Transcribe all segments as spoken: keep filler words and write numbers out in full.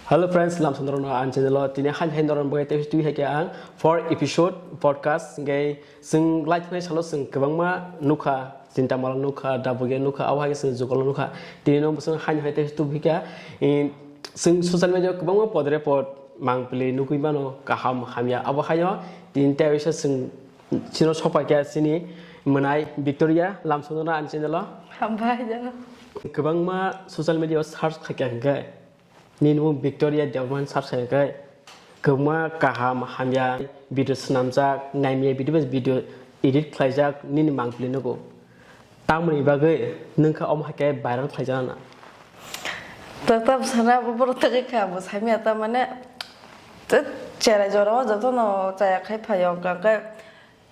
Hello friends, lamsong norokno ang channel o tini hain hain norokno bagwi tei twi hai khe ang four episode podcast hingke chwng lai thwnai salo chwng kwbangma nukha, Chintamala nukha, Dabugia nukha, abo hai khe chwng Jukolo nukha. Tini no chwng hain hai tei twi kha, in, chwng social media o kwbangma podre pod mangpili nugwi mano, kaham hamya abo haino tini tei waisa chwng chino sopai kha chini mwnai Victoria, lamsong norokno ang channel o. Hambai jano. Kwbangma social media o search khai kha hingke. Nini mung Victoria Debbarma search khai khe kwbangma kaham hamya video swnamjak, naimya video bai video edit khlaijak nini mangpili nugo. Tamoni bagwi nwng kha omo hai khe viral khlaijak na? Tata bwsana abo borok tagwi kha, abo saimya ta mane, te cherai jora o jotono chaya khai phaio, hwnkha khe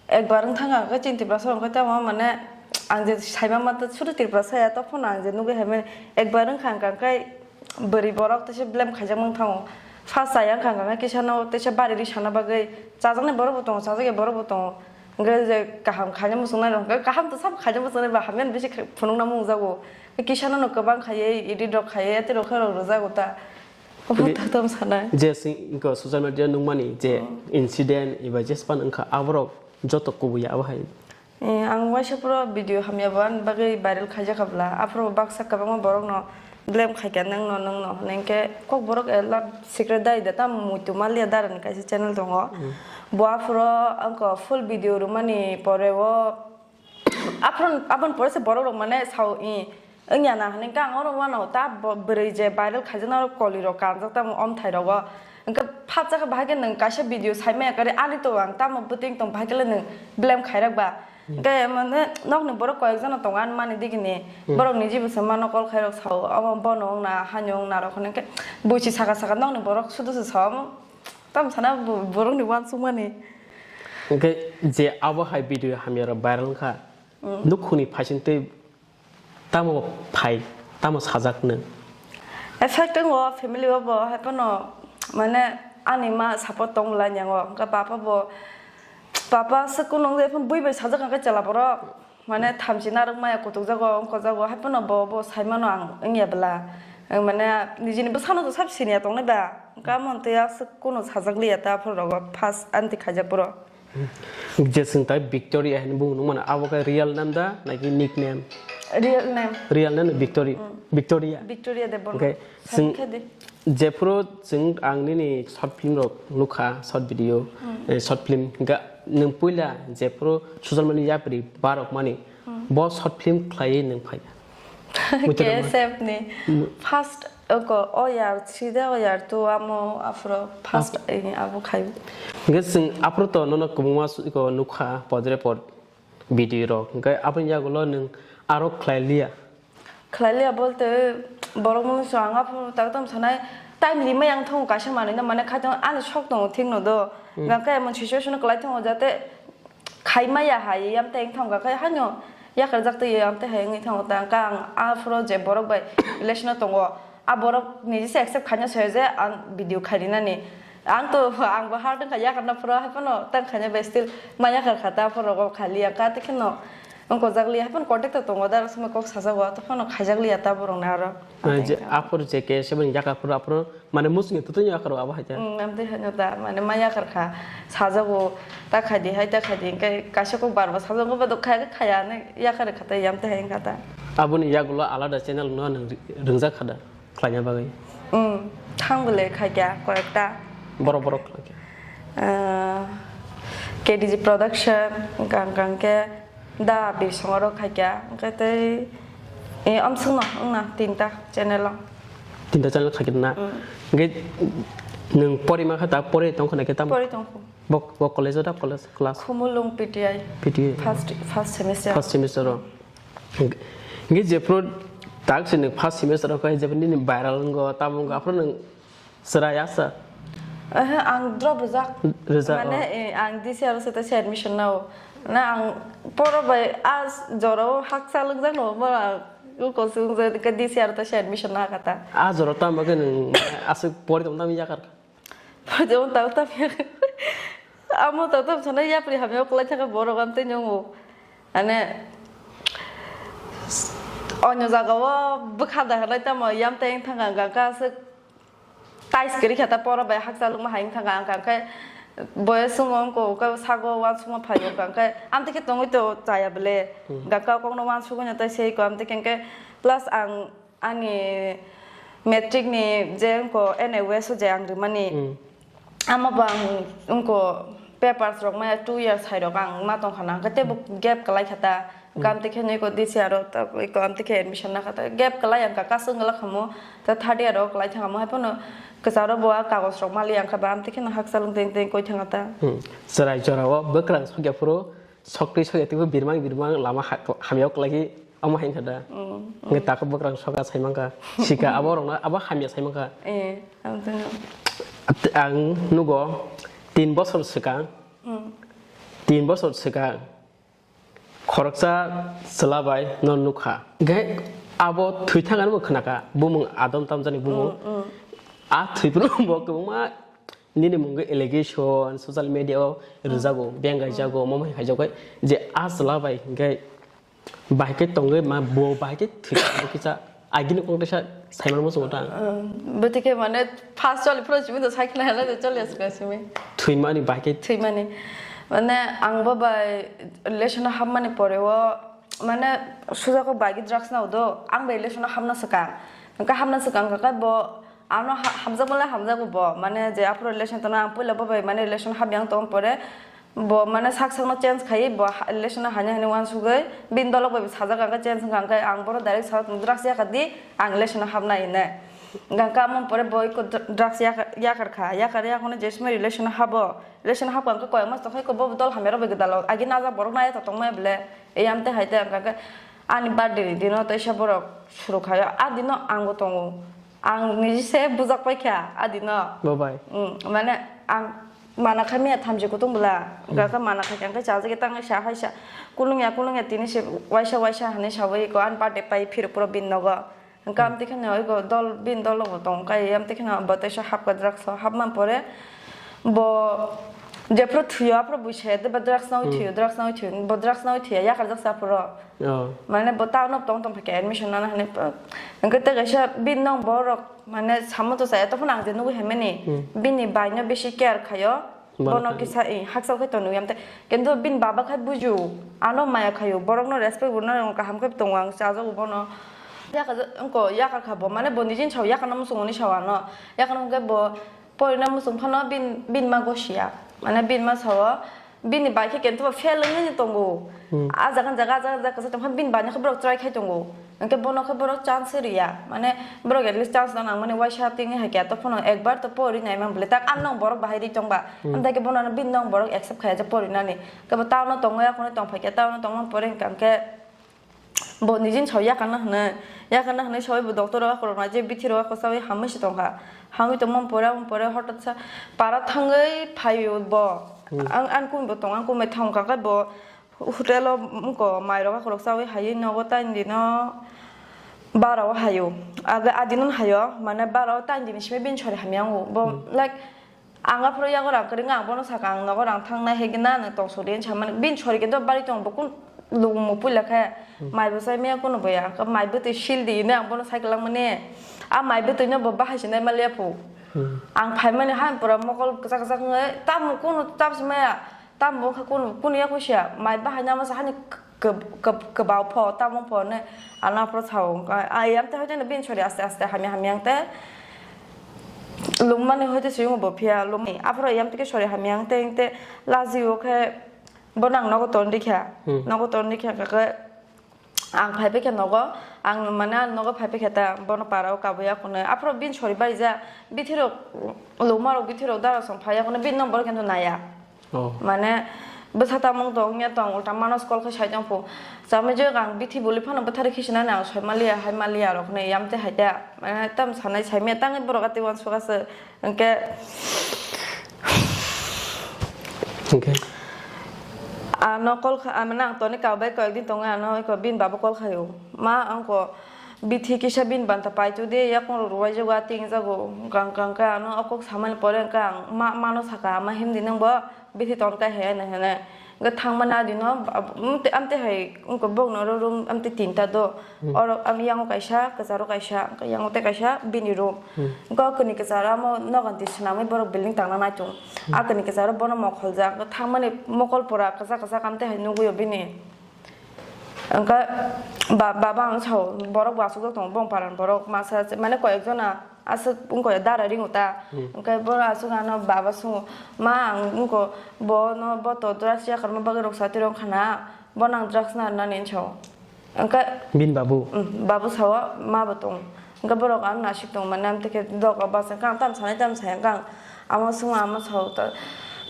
Ekbar wng thang ang khe chini Tiprasa rok khe tamo mane ang je saima ma sudu Tiprasa ya, tokphano ang je nugwi hai mani ekbar wng kha ang khe bwrwi borok teisa blame khaijak mang thango. First chaya wng kha ang khe kisa no teisa bari rwi sana bagwi chajaknai borok bo tongo, chajakya borok bo tongo. Hwnkhe je kaham khaina muchungnai rok hwnkhe kaham to sabo khaina muchungnai ba hamya bisi phunukna mungjago. Kisa no no kwbang khaiwi edit rok khaiwi ati rok khe rok rwjago ta. Obo Hwnkhe takhtam sanai. Je sing-, social media nukmani je incident eba jespan wngkha aborok joto kubui ya abo hai. Eh, ang waisa phuru video hamya bo ani bagwi viral khaijak kha bwla. Aphuru baksa kwbangma borokno blame khaikha, "Nwngno, nwngno," hwnwi. Hwnkhe kok borok, eh, love secret diary da tamo muitu maliya darani kaisa channel tongo. Bo aphuru wngkha full video rwmani pore o aphuru, aboni pore se borok rok mane sao, "I, wngya na," hwnwi. Hwnkhe ang oro uanao ta bo-, bwrwi je viral khaijaknai oro koli rok kanjak tamo omthai rogo. Hwnkhe phatsa khe bahai khe nwng kaisa video saimaya kari ani to ang tamo bwtwi tong bahai khe le nwng blame khairak ba. Hwnkhe mane nokni borok koyek jano tongo ani mani digini. Borok ni jibo se mano call khairok sao, "Omo bono wngna, haino wngna," rok hwnwi. Hwnkhe buisi saka saka nokni borok sudu se sao, omo tamo sana bo-, borokni uansukmani. Hwnkhe je abo hai video hamya rok viral wngkha, nukhungni phaising twi tamo phai, tamo sajak nwng? Effect wngo family o bo, hai phano mane ani ma support tong lai yango, hwnkhe papa bo, papa se kunung je phano bui bai sajak hwnkhe chwla borok mane thamchi narwk maya kutuk jago, wngkok jago, hai phano bo, bo sai mano ang wngya bwla. Ang mane nijini bwsano to sab siniya tongnai ba, hwnkhe amo twi aswk kunu sajak liya ta aphuru rogo first anti khaijak phuru. Je chwng tai Victoria hinwi bumung nukmano, abo khe real name da naki nickname? Real name. Real name Victoria. Victoria. Victoria Debbarma. Okay. Chwng, jephuru chwng ang nini short film rok nukha, short video, eh, short film, hwnkhe nwng puila jephuru social media yapri barok mani, bo short film khlaiwi nwng phai. Buitoro K S F ni first oko O R three da O R two amo aphuru first, eh, abo khai. Hwnkhe chwng aphuru to nono kwbangma su-, iko nukha podre pod video rok. Hwnkhe aboni yagulo nwng aro khlai liya? Khlai liya bolte borok mungsa ang aphuru tak tam sanai time limai ang thong kaisa manwi na mane khaitong ani sok tongo thik no do. Hwnkhe emon situation kwlai thongo jate khai maya hai yam tei wng thangkha khe haino yakarjak twi yam tei hai wngwi thango ta. Hwnkhe ang aphuru je borok bai relation o tongo, a borok niji se accept khaina soya je ang video khai rinani. Ang to, ang bo hard wngkha yakarna phuru, hai phano tang khaina bai still ma yakar kha ta, aphuru rogo khai liya kha, tei kheno wngkojak liya, hai phano contact o tongo da, somoi kok sajago, to phano khaijak liya ta borok ni aro. Ah, je aphuru je K S F ni yakar phuru aphuru Mane muchungni twtwino yakaro abo hai khe. Mm, amtwi haino da, mane ma yakar kha, sajago, ta khai di hai, ta khai di, hwnkhe kaisa kok bar bo sajago, ba do khai khe khaya, ne yakar kha ta, yam twi hai wngkha ta. Aboni yagulo alada channel no nwng ri-, rwngjak kha da, khlaina bagwi? Mm, thang bwle khai kha, koyekta. Borok borok khlai kha. Ah, K D G Production, hwnkha hwnkha hwnkhe, Da, bisongo rok khai kha, hwnkhe tei, e, omswkno wngna tinta channel o. Tinta channel khai kha na? Mm. Hwnkhe nwng porima kha ta, pori tong kha na khe tamo? Pori tong kho. Bo, bo college o da, college class? Khumulwng P T I. P T I. First, first semester. First semester o. Hwnkhe jephru tak se nwng first semester o khai jephru nini viral wngo, tamo wngo, aphuru nwng Chwrai asa? Aha, ang drop rijak. Rijak, mane, oh. Eh, ang D C R o se admission nao. Na ang poro bai a jorao hakcha lwkjak no, bo ang uko se wngja D C R o se admission na kata. A jorao tamo khe nwng aswk pori tong tamo yakar? Pori tong tamo tamo yakar. Amo tamo tamo sana yapri hamya kwlai thaka borok amtwi nungo. Ane, onyo jagao bwkha da hwnwi tamo yam tei wng thang ang kha aswk. tais kwrwi kha ta poro bai hakchal wngma hai wngkha ang kha khe boyes wngkha wngkha sago uansukma phaio wngkha khe amtwi khe tongwi to chaya bele gaka kokno uansugwi no tai sei ko amtwi khe plus ang ani matric ni je wngkha N A O S o je ang rwmani amo bo ang wngkha papers rok maya two years hai rok ang ma tongkha na hwnkhe teibo gap kwlai kha ta. Kam tei khe nui ko D C R o ta ko amtwi khe admission na kha ta gap kwlai ang ka kasung gala khamo ta third year o kwlai thang amo hai phano kwcharo bo a kagoj rok mali ang kha ba amtwi khe no hakchal wng teng teng koi thang ta. Hmm. Chwrai jorao bwkrang sokya phuru sokri sokya twibo birmang birmang lama ha-, hamya kwlai khe omo hai kha da. Hmm. Nge tako bwkrang soka sai mangkha sika abo rokno abo hamya sai mangkha. Eh, amtwi no. At-, ang nugo tin bosor swkang, Hmm. tin bosor swkang. Khoroksa chwla bai no nukha. Hwnkhe abo thwi thangani bo khwnakha, bumung Adam tamjani bumung. Mm, mm. A thwi phuru bo kwbangma nini mungwi allegation, social media o rwjago, beng gaijago, omo hai khaijago je a chwla bai hwnkhe bahai khe tongwi ma bo bahai khe thwi bo kisa. Agini kok teisa saiman muchungo ta. Bwtwi khe mane first choli phuru simi to sai khna hela de choli asukha simi. Thwimani bahai khe. Thwimani. Mane ang bo bai relation o hapmani pore o mane suja kok bai drugs nao do ang bai relation o hapna swkang. Hwnkhe hapna swkang khe bo ano ha-, hamjakmale hamjago bo mane je aphuru relation tongna ang puila bo bai mane relation hapyang tong pore. Bo mane sak sakno change khaiwi bo ha-, relation no haino haino uansugwi bini dolok bai bo sajak hwnkhe change wngkha hwnkhe ang bono direct sa drugs yakar di ang relation no hapnai hinwi. Hwnkhe amo pore bo eko dr-, drugs yakar, yakar kha yakar yakar no je simi relation no habo relation no hapkha hwnkhe koyang mas tongkha eko bo dol hamya rok bai gwdalo agi najak borok nai tongmaya bole ei amte hai te hwnkhe ani birthday ni dino teisa borok suru khaio a dino ang bo tongo. Ang niji se bujak paikha adino. Bo bai. Mm, mane ang mana kha miya thamchi kutung bwla. Gakha mana kha khe chajagwi tangwi sa hai sa. Kulungya kulungya tini se waisa waisa hinwi sawi ko ani birthday pai phir puro bin nogo. Hwnkhe amtwi kheno oi go dol bin dol bo tong kai amtwi kheno bo teisa hapkha drugs o hapma pore bo jephru thuyo aphru buisa de ba drugs no thuyo drugs no thuyo bo drugs no thuya yakar jak sa phuru. Oh. Mane bo town o tong tong phaikhe admission nana hwnwi, hwnkhe tei kaisa bini nong borok mane samo to chaya, tongphano ang je nugwi haimani, Hmm. bini bai no bisi care khaio, Bono bono khai. kisa, eh, hakchal khai tonwi amte, kintu bini baba khai buju, ano maya khaio, borok no respect bo no kaham khai tongo ang chajago bono. Yaka je, wngko yakar kha bo, mane bo nijini sao yakar no muchungo ni sao ano, yakar no hwnkhe bo, Porina muchung phano bin, bin ma gosia. Mane bin ma sao, bini bai khe kento fail wngwi tongo. Hmm. A jaga, jaga, a jaga, jaga kwchak tongkha, bini bai no khe borok try khai tongo. Hwnkhe bono khe borok chance riya. Mane borok at least chance na nangmani waisa tini hai khe to phano ekbar to pori nai man bwle tak ang nong borok bahai ri tongba. Hmm. Amtwi khe bono bini nong borok accept khaiya je porinani. Kebo town o tongwi akhone tong phai khe town o tongma pore hwnkha hwnkhe Bo nijini sao yakarna hwnwi, yakarna hwnwi saui bo doctor rok akhorok nai je bithi rok akho saui hamwi se tongkha. Hamwi tongma pore, amo pore hotot sa para thangwi phaio bo. Hmm. Ang, ang kumi bo tong, ang kumi thang kha khe bo hotel o wngko mai rok akhorok saui haiwi nogo taini dino bara o haio. Age adino haio, mane bara o taini dini simi bini sori hamya wngo. Bo, hmm, like, Ang aphuru yago rang kwrwngkha, ang bono sakha, ang nogo rang thangnai, hai gana nwng tong sori, hinwi samani. Bini sori khe do bari tongo, bo kun lungmo puila khe, hmm, mai bo chai maya kunu bo ya, khe mai bwtwi sil di hinwi ang bono sai kwlangmani. A mai bwtwi no bo bahai se nai maliya phu. Hmm. Ang phaimani han pura mokol kwchak kwchak wngwi, tamo kunu tamo se maya, tamo wngkha kunu, kunu ya khusia, mai bahai nama sa hani Keb-, keb-, kebao pho, tamo pho, ne, ano aphuru sao, ayang te hoite bini sori aste aste hamya hamya ang te lungmani hoite siyung bo phiya, lum-, aphuru ayang te sori hamya ang te, te laji o khe, bono ang nogo ton rikha, hmm, nogo ton rikha, khe ang phai phai khe nogo, ang mane nogo phai phai khe ta, bono para o kabui ya khone, aphuru bini sori bai ja, bithi rok, lungma rok bithi rok dara song phai ya khone, bini number khe naya. Oh. Mane bwsa tamung tong ya tong ulta manos call khai sai tong phu. Chamai je ang bithi boli phano bwthari khisinani ang soi maliya hai maliya rok ne yam te hai ta. Mane tam sanai sai me tang borok ati wan suka se. Engke Engke. Ano call kha, mane ang toni kau bai koyek din tongo ano ko bin babo call khayo. Ma ang ko Bithi kisa bini banta paitu de, yakung rok rwai jago, ating jago, gang gang khe ano o kok samani pore hwnkhe ang ma, mano saka, ama himdi nwng bo bithi ton kai he, hene, hene. Hwnkhe thangmani adino, ab-, amte, amte hai wngkha bokno oro room amte tinta do. Hmm. Oro ang yango kaisa, kwcharo kaisa, hwnkhe yango tei kaisa bini room. Hmm. Hwnkhe o kwnwi kwcharo amo nogon twi swnamwi borok building tangna naitung. Hmm. A kwnwi kwcharo bono mokholjak, hwnkhe thangmani mokol pura kwchak kwchak amte hai nugwi o bini. Hwnkhe ba-, baba ang sao, borok bo aswk tongo, bong paran borok masa, mane koyek jona. Aswk wngkha ya dara ringo ta. Hmm. Hwnkhe bono aswk ano baba swngo, "Ma, ang wngkha bono, bo to drugs yakarma bagwi rok satwi rok khana, bono ang drugs narwknani," hinwi sao. Hwnkhe bini babu? Hmm, babu sao, ma bo tongo. Hwnkhe borok ano nasik tongo, mane amtwi khe doga basa khe ang tamo sanai tamo saya, hwnkhe ang amo swngo, amo sao ta,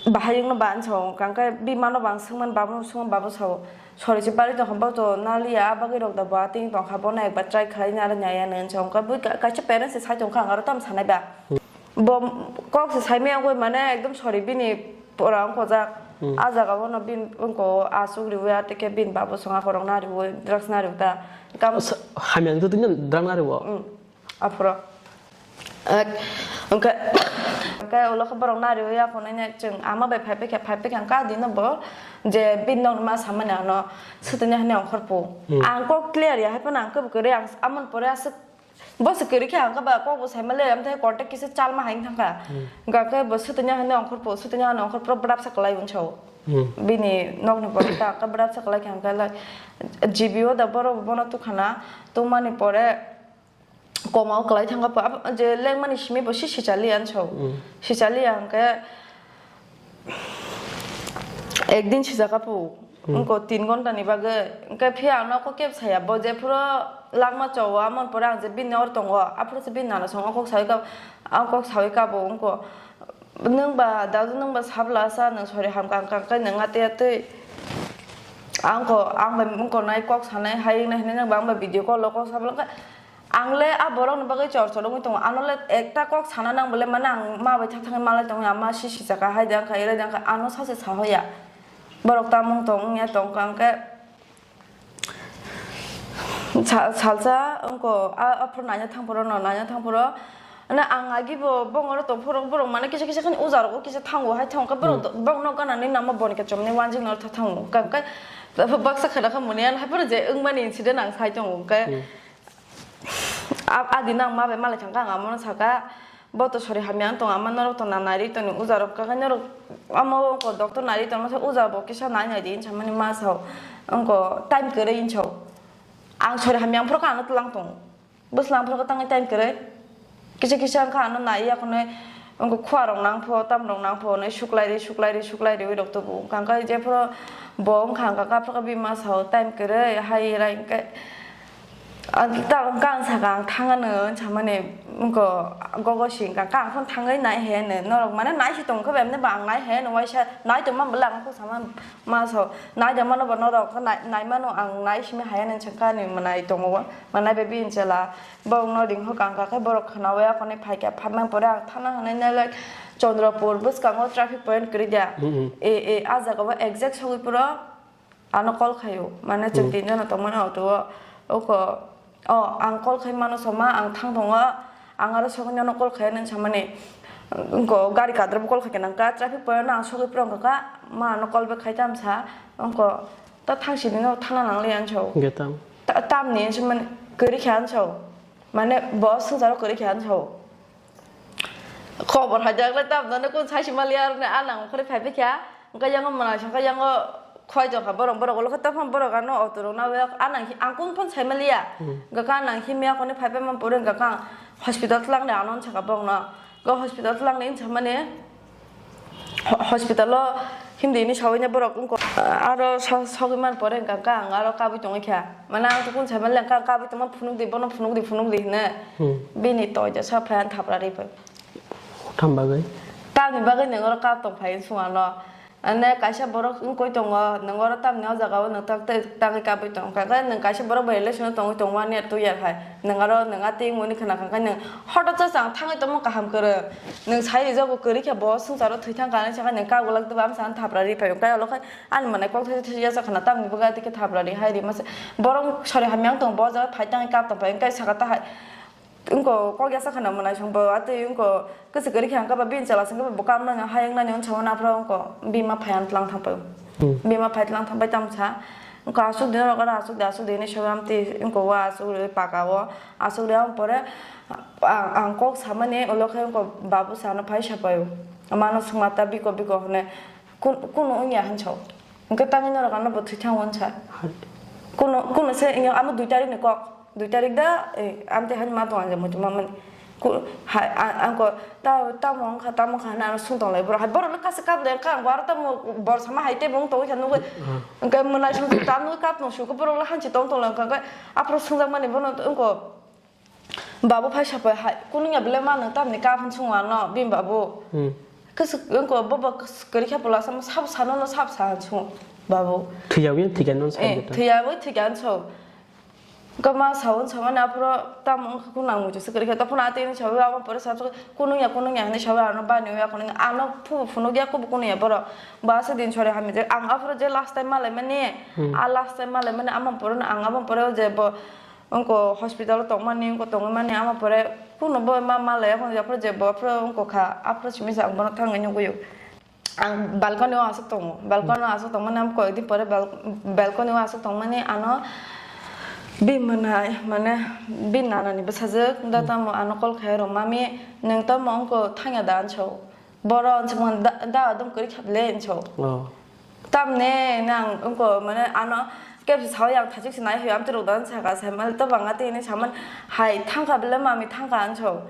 bahai wngno ba hinwi sao, hwnkhe bini mano bo ang swngmani, babu swngmani, babu sao. Sori se bari tongkha, bo to naliya, a bagwi rok da bo atwng tongkha, bono ekbar try khlai nai, aro naiya nw hinwi sao. Hwnkhe bui ka-, kaisa parents se sai tongkha, ang aro tamo sanai ba. Bo kok se saimaya wngwi mane ekdom sori bini pora wngkha jak. Hmm. A jaga bono bini wngkha aswk riwi, a tei khe bini babu swnga korok nariwi, drugs nariwi ta. Kam- Sa-, hamya wngtwi tini drugs nariwo? Hmm. Aphuru. Ek, hwnkhe, hwnkhe ulo khe borok nariwi ya khwnwi nai chwng ama bai phai phai kha, phai phai kha hwnkhe adino bo je bini nokni ma samani ano swtwini hani ongkhorpu. Hmm. Ang kok clear ya hai phano ang kebo kwrwi ang amoni pore aswk bo se kwrwi khe ang khe ba kok bo saima le amthe contact kisa chalma hai thangkha. Hmm. Hwnkhe bo swtwini hani ongkhorpu, swtwini hani ongkhorpu bwrapsa kwlai unsao. Hmm. Bini nokni pore ta khe bwrapsa kwlai kha hwnkhe lai G B o da borok bono tukhana tongmani pore. Koma o kwlai thangkha pho, abo je lengmani simi bo si sichaliya hinwi sao. Mm. Sichaliya hwnkhe ekdin sijakha pho, mm, wngkha tin ghonta ni bagwi. Hwnkhe phiya ang nogo kebo saya, bo jephuru langma chao, amoni pore ang je bini oro tongo, aphuru se bini nana song o kok saui kha, ang kok saui kha bo wngkha. Nwng ba dadu, nwng ba sabla sa, nwng sori hamkha wngkha, hwnkhe nwng atwi atwi ang ko, ang bai wngkha nai kok sanai, hai wngnai hinwi nwng ba ang bai video call o kok sabla wngkha. Ang le a borok ni bagwi chor chor wngwi tongo, ano le ekta kok sana nang bole mane ang ma bai thak thangwi malai tongo, ang ma si si chakha, hai de wngkha, ere de wngkha, ano sachi sa hoya. Borok tamung tong wngya tongkha, hwnkhe Sa-, salsa wngkha, a, aphuru naina thangphuru, no naina thangphuru. Ano ang agi bo bongoro tongphuru, borok mane kisa kisa khani uja rogo kisa thango, hai thangkhe borok, hmm, do-, bongno ganani nama boni khe chomni wanjik no tha thango. Hwnkhe baksa khana kha muni ano hai phuru je wngmani incident ang sai tongo, hwnkhe, hmm, a, adi nang ma bai malai thangkha, ang amono saka. Bo to sori hamya wng tong, ama norok to na nai ri toni, uja rok kaka norok, amo wngkha doctor nai ri tongma sa, uja bo kisa nai nai di hinwi samani ma sao, wngkha time kwrwi hinwi sao. Ang sori hamya wng phuru kha ano tlang tong, bwswlang phuru kha tangwi time kwrwi, kisa kisa wngkha ano nai ya khwnwi, wngkha khua rok nang pho, tam rok nang pho, hinwi suklai ri, suklai ri, suklai ri, wi rok tubu. Wngkha hwnkhe jephuru bo wngkha, wngkha kha phuru kha bini ma sao time kwrwi, hai rai hwnkhe. Ang ta-, ang kang saka ang thangano hinwi samani wngkha gogo si hwnkha kha ang phano thangwi nai hai hwnwi norok mane nai si tongkha bai mane ba ang nai hai hwnwi waisa nai tongma bwle ang kok sama ma sao nai tongmano bo norok nai, nai mano ang nai simi hai hwnwi hinwi sakha ani mwnai tongo mwnai bai bini chwla borokno ring hwkha wngkha khe borok khwnaui akhorni phaikha phaimani pore ang thana hwnwi nai like Chandrapur bwskango traffic point kwrwi da. Mm-hmm. E, e, a jaga o exact sogwi phuru. Ano call khaio, mane chwng, hmm, tinjono tongmani auto o, oko, o, ang call khai mano soma, ang thang tongo, ang aro sogwi nono call khai nang samani, wngko gari kadrobo call khai nang ka, traffic point no ang sogwi phuru wngkha ka, ma ano call back khai tam sa, wngko, ta thang sini no thana nang le ang sao. Ge tam. Ta-, tamni hinwi mane kwrwi kha ang sao, mane bo swngcharo kwrwi kha ang sao. Khobor hai jak le tam nani kun sai si mali aroni a nang khori phai phikha. Hwnkhe yango mwnai songkha yango khoi tongkha borok, borok ulo khe tongphang borok ano auto rok naiwi a nang hi-, ang kun phano sai maliya. Hmm. Hwnkhe a nang himya khoni phai phai man pore hwnkhe ang hospital twlang de ano saka borok no. Hwnkhe hospital twlang de hinwi samani ho-, hospital o himdi hinwi sawi borok wngkha aro so-, sogwi man pore hwnkhe ang aro kabui tongwi kha. Mane ang to kun sai maliya hwnkhe ang kabui tongma phunuk di bono phunuk di phunuk di hinwi. Hmm. Bini toija sa phai ang thapra ri phai. Tamo bagwi? Tamni bagwi nwng oro kap tong phai sung ano. Ane kaisa borok wngkoi tongo, nwng oro tamni o jaga o nwng tak tei tangwi kabwi tong kha khe nwng kaisa borok bai relation o tongwi tongo one year two year hai. Nwng oro nwng a tei wngmani khna kha khe nwng hotot sa ang thangwi tongma kaham kwrwng. Nwng sai rijak bo kwrwi khe bo swngchar o thwi thang kha hinwi sakha nwng kagwlak dwba amsa thapra ri phai o. Khe olo khe ani mwnai kok thwi thwi ya sa khna tamni bagwi tei khe thapra ri hai ri masa. Borok sori hamya wng tongo bo jaga phai tangwi kap tong phai wngkhe saka ta hai. Wngko kok yasa khana mwnai song bo atwi wngko kwchwk kwrwi khe ang khe ba bini chwla song khe bo kam nani hayung nani unsao naphra wngko bini ma phai ang tlang thang pai. Hmm. Bima phai tlang thang bai tamo sa. Wngkha aswk din rok aro aswk de aswk de hinwi sawi amtwi wngkha o aswk rwi paka o. Aswk rwi ang pore ang, ang kok samani ulo khe wngkha babu sa ano phai sapai o. Mano swngma ta biko biko hwnwi kun-, kunu wngya hinwi sa o. Hwnkhe tangwi norok ano bo thwi thango hinwi sa. Hai. Kunu, kunu se wngya amo dui tarik ni kok. Dui tarik da, eh, amtwi hani ma tong ang je muitu mamani. Ku-, hai, a-, ang ko, ta-, tamo wngkha, tamo wngkha hwnwi ano sung tong lai borok. Hai borok no kasa kap le wngkha, ang bo aro tamo bor sama hai tei bo wng tongwi kha nugwi. Hmm. Hwnkhe mwnai sung ta nugwi kap tong sukha borok le hanchi tong tong lai wngkha. Hwnkhe aphuru sungjakmani bono wngko, babu phai sapai hai, kunu ya bele ma nwng tamni kap hwn sung ano, bini babu. Hmm. Kwswk wngko, bobo kwswk kwrwi kha pula sama sabo sano no sabo sa hwn sung babu. Thwiyawi thwikya no sa Eh, jeta. Thwiyawi thwikya hwn sung. Hwnkhe ma sawi samani aphuru tamo wngkha kunu nang muitu se kwrwi kha. Tei phano atini sawi abo pore sa kunu ya kunu ya hinwi sawi ano bani ya kunu ano phubo phunukya kubo kunu ya borok. Bo aswk din sori hamya je ang aphuru je last time malaimani, Hmm. a last time malaimani amo pore no ang abo pore je bo wngko hospital o tongmani wngko tongmani amo pore kunu bo ma malaya kunu aphuru je bo aphuru wngko kha aphuru simi se ang bono thangwi nugwi o. Ang balcony o aswk tongo. Balcony o aswk tongmani ang koyekdin pore bal-, balcony o aswk tongmani ano bini mwnai, mane, bini nanani bwsajwk, da Hmm. tamo ano call khai rw mami, nwng tamo wngkha thangya da? Hinwi sa o. Boro hinwi sa mani da, da adom kwrwi kha bwle hinwi sa o. Oh. Tamni nang wngkha mane ano kebsa sawi ang thachik se nai hoyo amtwi rok da hinwi saka sai mali to banga tini saman hai thangkha bwle mami thangkha hinwi sa o.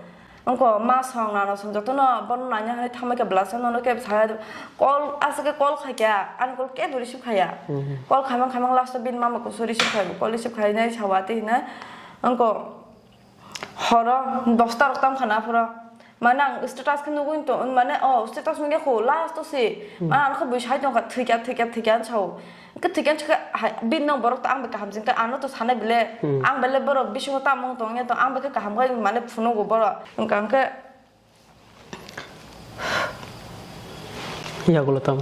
Wngkha ma song nano song jotono bono nanya hinwi thangbai kha bwlasa nono kebo saya call aswk khe call khaikha ani call kebo receive khaiya. Mhm. Call khaimang khaimang last o bini mama kusu receive khai call receive khainai sawa tei hinai wngkha horo dosta rok tang khana phoro mane ang status khe nugwi tong mane o status nugya kho last o se Hmm. mane ang khe bui sai tongkha thwikya thwikya thwikya hinwi sa o. Hwnkhe thwikhe thwikhe hai, bini nang borok to ang bai kaham chwng khe ano to sanai bele, Hmm. ang bele borok bisingo tamo wng tong ya to ang bai khe kaham khe mane phunugo borok. Hwnkha hwnkhe yagulo tamo.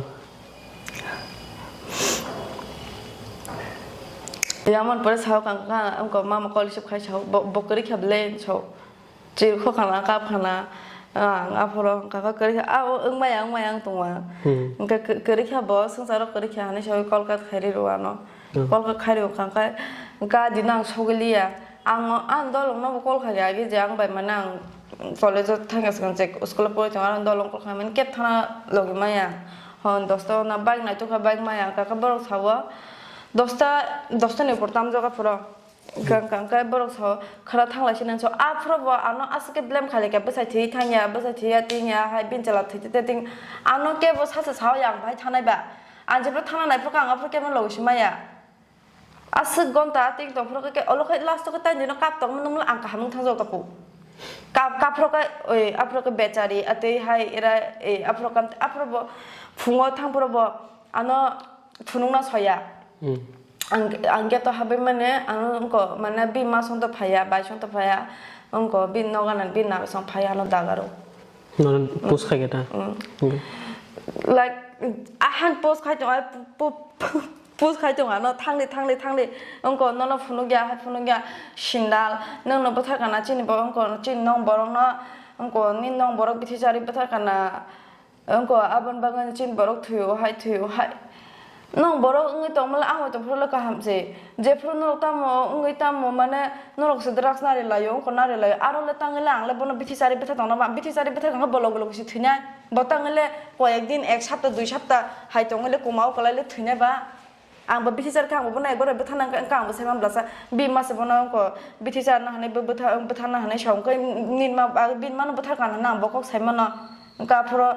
Yamon pore sao kang kha, wngkha mama call receive khai sao, bo, bo kwrwi kha bele sao. Chirkho khana, kap khana, ang aphoro wngkha kha kwrwi kha, a, o wngmaya, wngmaya wng tongma. Hmm. Hwnkhe kw-, kwrwi kha bo, swngcharo kwrwi kha hinwi sawi call cut khairi rw ano. Hmm. Call cut khairi rw kha khe, ga dino ang sogwi liya. Ang, ang dolong no bo call khaikha agi je ang bai mane ang college o thangya swkang je school o pori tongo, ang dolong call khaimani kebo thana logi maya. Hwn dosta o na bike naituk kha bike maya, ang kha khe borok sao dosta, dosta ni upor tamjak aphoro. Hwnkha hwnkhe borok sao khwra thanglai se nang sao. Aphuru bo ano aswk khe blame khailai kha, bwsai thwi thangya, bwsai thwiya tingya, hai bini chwla thwi te ting. Ano kebo sacha sao yang bai thanai ba. Ang jephru thangna nai phuru khe ang aphuru kebo logi se maya. Aswk gonta ting tong phuru khe olo khe last o khe taini no kap tong mano ang kaham wng thang jao tapu. Kap, kap phuru khe oi aphuru khe bechari atwi hai era, eh, aphuru kam, aphuru bo phungo thang phuru bo ano phunukna soya. Hmm. Ang, ang gate o habwi mani, ang wngkha, mane, bini ma song to phaiya, bai song to phaiya, wngkha, bini nogo nang, bini nabi song phaiya, ano dagaro. Nono post khai khe ta? Hmm. Hmm. Like, ahan post khai tongo, pu-, pu-, post khai tongo, ano thangli, thangli, thangli, wngkha, nono phunukya, hai phunukya, sindal, nwngno bwthar kana, chini bo, wngkha, chini nong borokno, wngkha, nini nong borok bithi chari bwthar kana, Wngkha, aboni bagwi chini borok thwi-o hai, thwi-o hai. Nwng borok wngwi tongmale ang bai tongphuru le kaham se. Jephuru norok tamo wngwi tamo, mane, norok se drugs nari laio, wngkha nari laio. Aro le tangwi le ang le bono bithi chari bwtha tongna ba, bithi chari bwtha tongkha bolok bolok se thwinai. Bo tangwi le koyek din, ek sapta, dui sapta hai tongwi le kwmao kwlai le thwinai ba. Ang bo bithi char khe ang bo bono ekbar bai bwtharna hwnkhe ang bo saiman bwlasa. Bini ma se bono wngkha bithi charna hinwi bo bwtha-, bwtharna hinwi sa hwnkhe nini ma, bini mano bwthar kana hinwi ang bo kok sai mano. Hwnkhe aphuru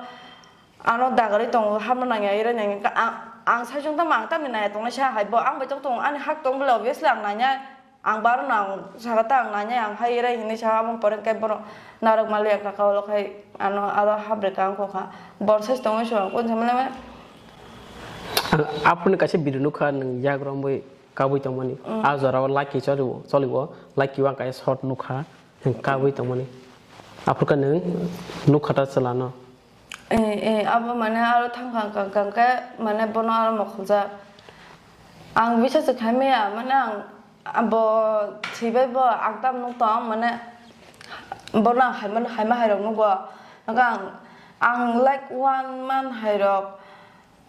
ano dagarwi tongo, hapna nangya, ira nangya. Hwnkhe ang, ang saichung tamo ang tamni naiya tongnai sa hai bo ang bai tong tongo, ani hak tong bwle obviously ang nainai. Ang baro no ang saka ta ang nainai, ang hai ira hinwi sa, abo pore hwnkhe bono narwk maliya kaka ulo khai ano aro habre ka wngkha kha. Bor sai tongwi se ang kung samani. Ang aphuruni kaisa video nukha, nwng yagrong bai kabui tongmani. Mm. A jorao laki choliwo, choliwo, laki o ang kaisa shot nukha, nwng kabui tongmani. Aphuru khe nwng nukha ta chwla no. Eh, eh, abo mane aro thangkha kang kang khe mane bono aro mokhuljak. Ang bisa se khaimaya, mane ang, ang bo thwibai bo ang tam nuk tong, mane bono ang haima, haima hai rok nugo. Ang, ang like one month hai rok,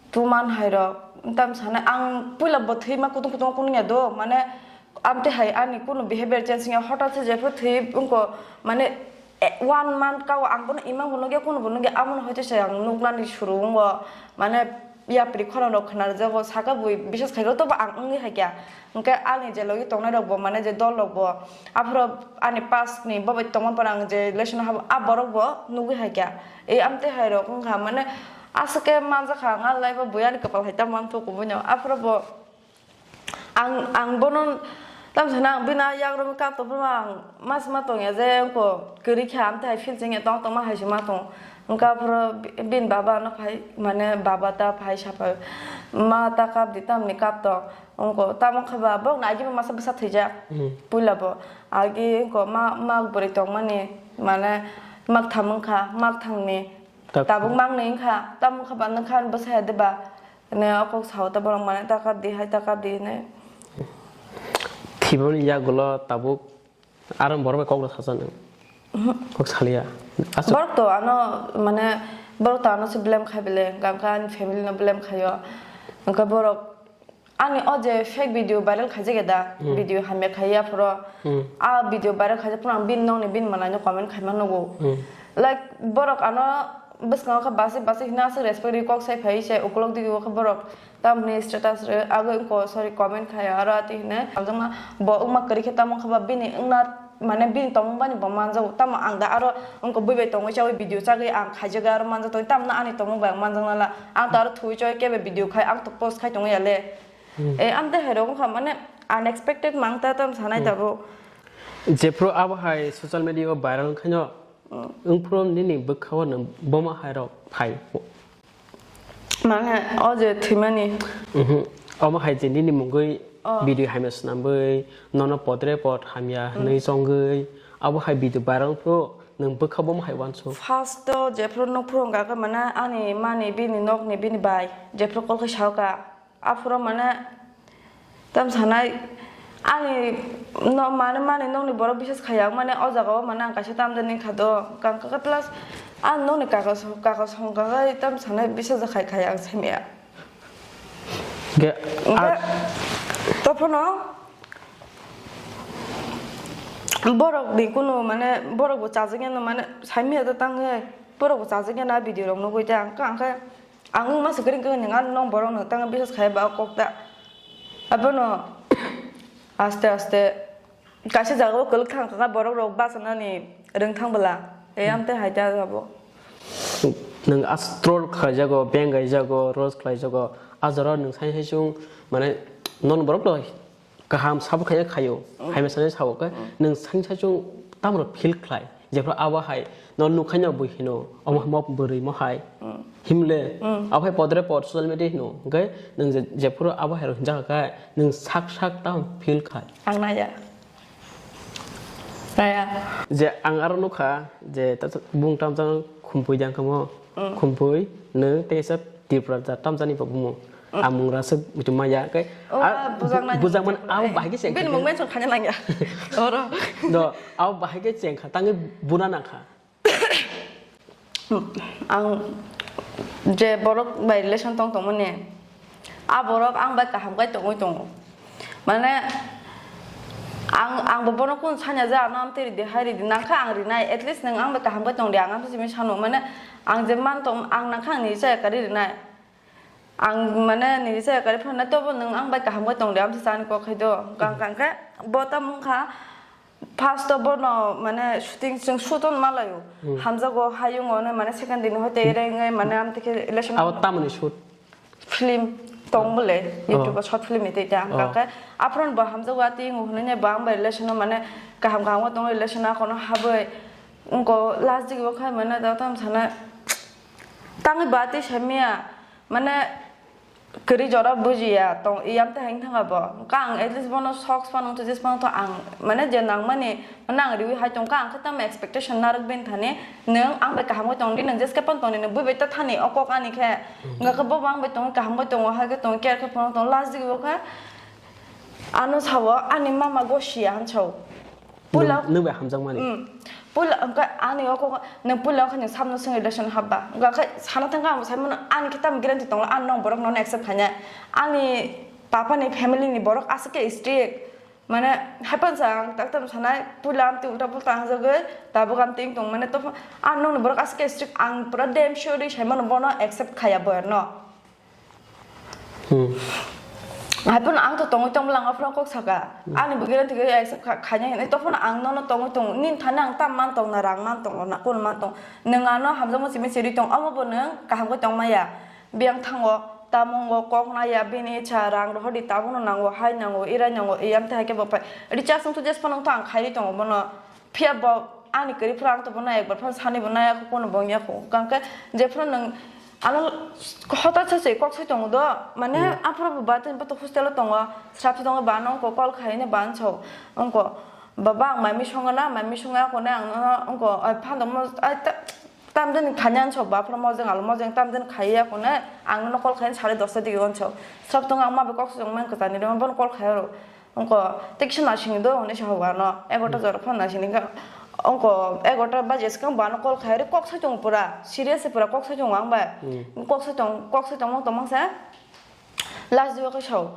Tuman hai rok, tam sana ang puila bo thwi ma kutung kutung kunu ya do, mane amte hai ani kunu behavior change ya, hotel se jephru thwi wngko, mane, eh, one month kao ang bono imang bo nugya, kunu bo nugya, amo hoite se ang nuknani suru wngwo, mane yapri khorang rok khna rwjago, saka bui biswas khai rw tobo ang wngwi hai kya, hwnkhe ani je logi tongnai rok bo, mane je dol rok bo, aphuru ani past ni bo bai tongma pora ang je relation habo, a borok bo nugwi hai kya, ei amte hai rok wngkha, mane aswk khe manjakha ang, a life o bui ani kwpal hai ta manthok kubui no, aphuru bo ang, ang bono tam sana ang bini yagrami kap tongphuru ang mas ma tongya je wngko kwrwi kha, amte hai feel chengya tong tongma hai se ma tong, wngkha aphuru bini baba no phai, mane baba ta phai saphai ma ta kap di tamni kap tong, wngko tamo khe ba bok nai masa bwsa thwijak. Hmm. Puila bo agi wngko ma, ma bwrwi tongmani, mane maktham wngkha, makthangni. Tak- Tabuk mang nwi wngkha, tamo wngkha ba nokha ani bwsaya de ba? Hwnwi o kok sao ta borok, mane taka di hai, taka di hwnwi. Thwimani yagulo tabuk aro borok bai kok rw sacha nang. Kok saliya. Aswk. Borok to ano, mane, borok to ano se blame khai bele, hwnkha ani family no blame khaio. Hwnkha borok Ani o je fake video viral khaijak ya da, hmm, video hamya khai ya phoro. Hmm. A video viral khaijak phano ang bini nokni bini manai no comment khaima nugo. Hmm. Like, borok ano bwskango khe basi basi hino aswk respect ri kok sai phai se ukulok digi o khe borok tamni status re agoi ko, sorry, comment khai aro ati hine. Ang jama bo wngma kwrwi khe tamo khe ba bini wngna mane bini tongmung bani bo manjago, tamo ang da aro wngkha bui bai tongwi chaui video chagwi ang khaijagwi aro manjak tongwi, tamno ani tongmung bai ang manjak nala, ang to aro thwi chaui kebe video khai, ang to post khai tongwi ya le. Hmm. E, amte hai rok wngkha mane unexpected mang ta tam sanai. Hmm. Tabuk. Jephru abo hai social media o viral wngkhaino, hmm, wngphru nini bwkha o nwng boma hai rok phai. Mane o je thwimani. Mhm. Omo hai je nini mungwi, oh, video hamya swnamwi, nono podre pod hamya, hmm, hwnwi chongwi, abo hai video viral phru nwng bwkha bomo hai uansuk. First o jephru nukphru wngkha khe mane ani mani bini nokni bini bai jephru call khai saoka, aphuru mane Tam sanai, ani no mane, mane nokni borok bisas khai ang mane o jaga o mane ang kaisa tamjani kha do, kang kaka plus ang nokni kaka song, kaka song kaka tam sanai bisas khai khai ang saimaya. Ge, hwnkhe a- tophano borok ni kunu mane borok bo chajak ya no mane saimaya da tang he borok bo chajak ya na video rok nugui ta ang kha, ang khe Ang wngma se kwrwng kwrwng ni ang nong borok no tang bisas khai ba kok ta. Abono aste aste kaisa jaga o kwlwk thang kha borok rok bachanani rwng thang bwla. E, hmm, amte hai ta abo. Nwng as troll khlai jago, beng gai jago, roast khlai jago. A jora nwng sai sai chung mane non borok no Kaham sabo khaina khaio, mm, hai masani sabo khe, mm, nwng sangsa chung tamro feel khlai, jephru abo hai no nukhaino bui hino, omo mo bwrwi mo hai, mm, himle, mm, abo hai podre pod social media hino, hwnkhe nwng je, jephru abo hai rok hinjak kha khe, nwng sak sak tam feel khai. Ang naya. Naya. Je ang aro nukha, je ta-, ta-, bung tam tam khumpui jang kamo, mm, khumpui, nwng tei kisa Tripura jat tam jani bo bumung. Amung rasa muchung maya kai. Oh, ah, bujang nani bujang man muchung. Abo bahai ke cheng bini kha. Mung mention khanya nangya. Oro. Do, abo bahai ke cheng kha, tangwi buna nang kha. Ang je borok bai relation tong tongmani, a borok ang bai kaham kai tongwi tongo. Mane, ang, ang bo bono kun sanya je ano amtwi ridi, hai ridi, nangkha ang rinai, at least nwng ang bai kaham kai tong di, ang amtwi simi sano, mane, ang je man tong, ang nangkha ang ni chaya kari rinai. Ang mane nini se kari phano tobo nwng ang bai kaham khe tong de, amsa chani kok khai do. Kang kang khe bo tamo wngkha first o bono mane shooting chwng shoot on ma laio. Hmm. Hamjago hayung o mane second din hoite rengwi mane amte khe relation. Abo tamoni shoot? Film tong bole, oh, YouTube o short film ite te ang, oh, kang khe aphron bo hamjago ati ngo hwnwi bo ang bai relation o mane kaham kaham o tong relation a kono habwi wngko last digi o khai mane da tam sana tangwi ba tei samya. Mane, kwrwi jora bujiya tong, iyam tei hai wngthang abo. Hwnkha ang at least bono socks phano, tei jeans phano to ang, mane, je nangmani, mane, ang riwi hai tongkha, ang khe tamo expectation narwk bini thani, nwng ang bai kaham khe tong di, nwng jeske phano tong di, nwng bui bai ta thani, o kok ani khe. Hwnkha khe bo bo ang bai tongwi kaham khe tongo, hai khe tongo, care khe phano tongo, last digi bo khe ano sao, ani mama gosiya han sao. Puila nwng, nwng bai hamjakmani. Hmm. Puila, wngkha ani o kok, nwng puila wngkha nwng samno swngwi relation habba. Wngkha khe sana thangkha ang bo sai mano, ani khe tamo guarantee tongla, ang nong borok nono accept khainai. Ani papa ni family ni borok aswk khe strict. Mane, haiphano sa ang tak tam sanai, puila amtwi ulta pulta hangjagwi, tabuk amtwi wng tong mane, topha, ang nongni borok aswk khe strict, ang pura damn sure ri sai mano bono accept khaiya boyar no. Hmm. Haiphano ang to tongwi tongmwla ang aphano kok saka. Hmm. Ani bo guarantee khe accept kha-, khainai hinwi. Tophano ang nono tongwi tong, nini thani ang tam man tong na, rang man tong na, kun man tong. Nwng ano hamjakma simi siri tong, omo bo nwng kaham khe tong maya. Biyang thango, tamungo kok naya, bini icha rang rohor di, tabuno nango, hai nango, irai nango, iyam te hai khe bo phai. Recharge wng to jes phano wng to ang khai tongo bono. Phiya bo ani kwrwi phano ang to bono ekbar phano sani bo naya kho, kono bo wngya kho. Hwnkhe je phano nwng ano hota sa se kok sai tongo do, mane Hmm. aphuru bo ba tini bo to hostel o tongo, srapsa tongo ba no ko call khai ne ba anso. Wngko baba ang mai mi songo na, mai mi songo kone ang no wngko, ai phano mo, ai ta, tam din khanya anso ba aphuru mojeng alo mojeng tam din khaiya kone ang no call khai sare dosta digi anso. Srap tongo ang ma be kok sai tong man kwchani rw bono call khai ro. Wngko, tei kisa nasing do, hwnwi sa hok ano, egarota Hmm. jora phano nasing kha. Wngko, egarota baji swkang bo ano call khai ri, kok sai tongo pura, serious se pura kok sai tongo ang bai. Hmm. Kok sai tong, kok sai tongmang tongmang se, last o khe sao.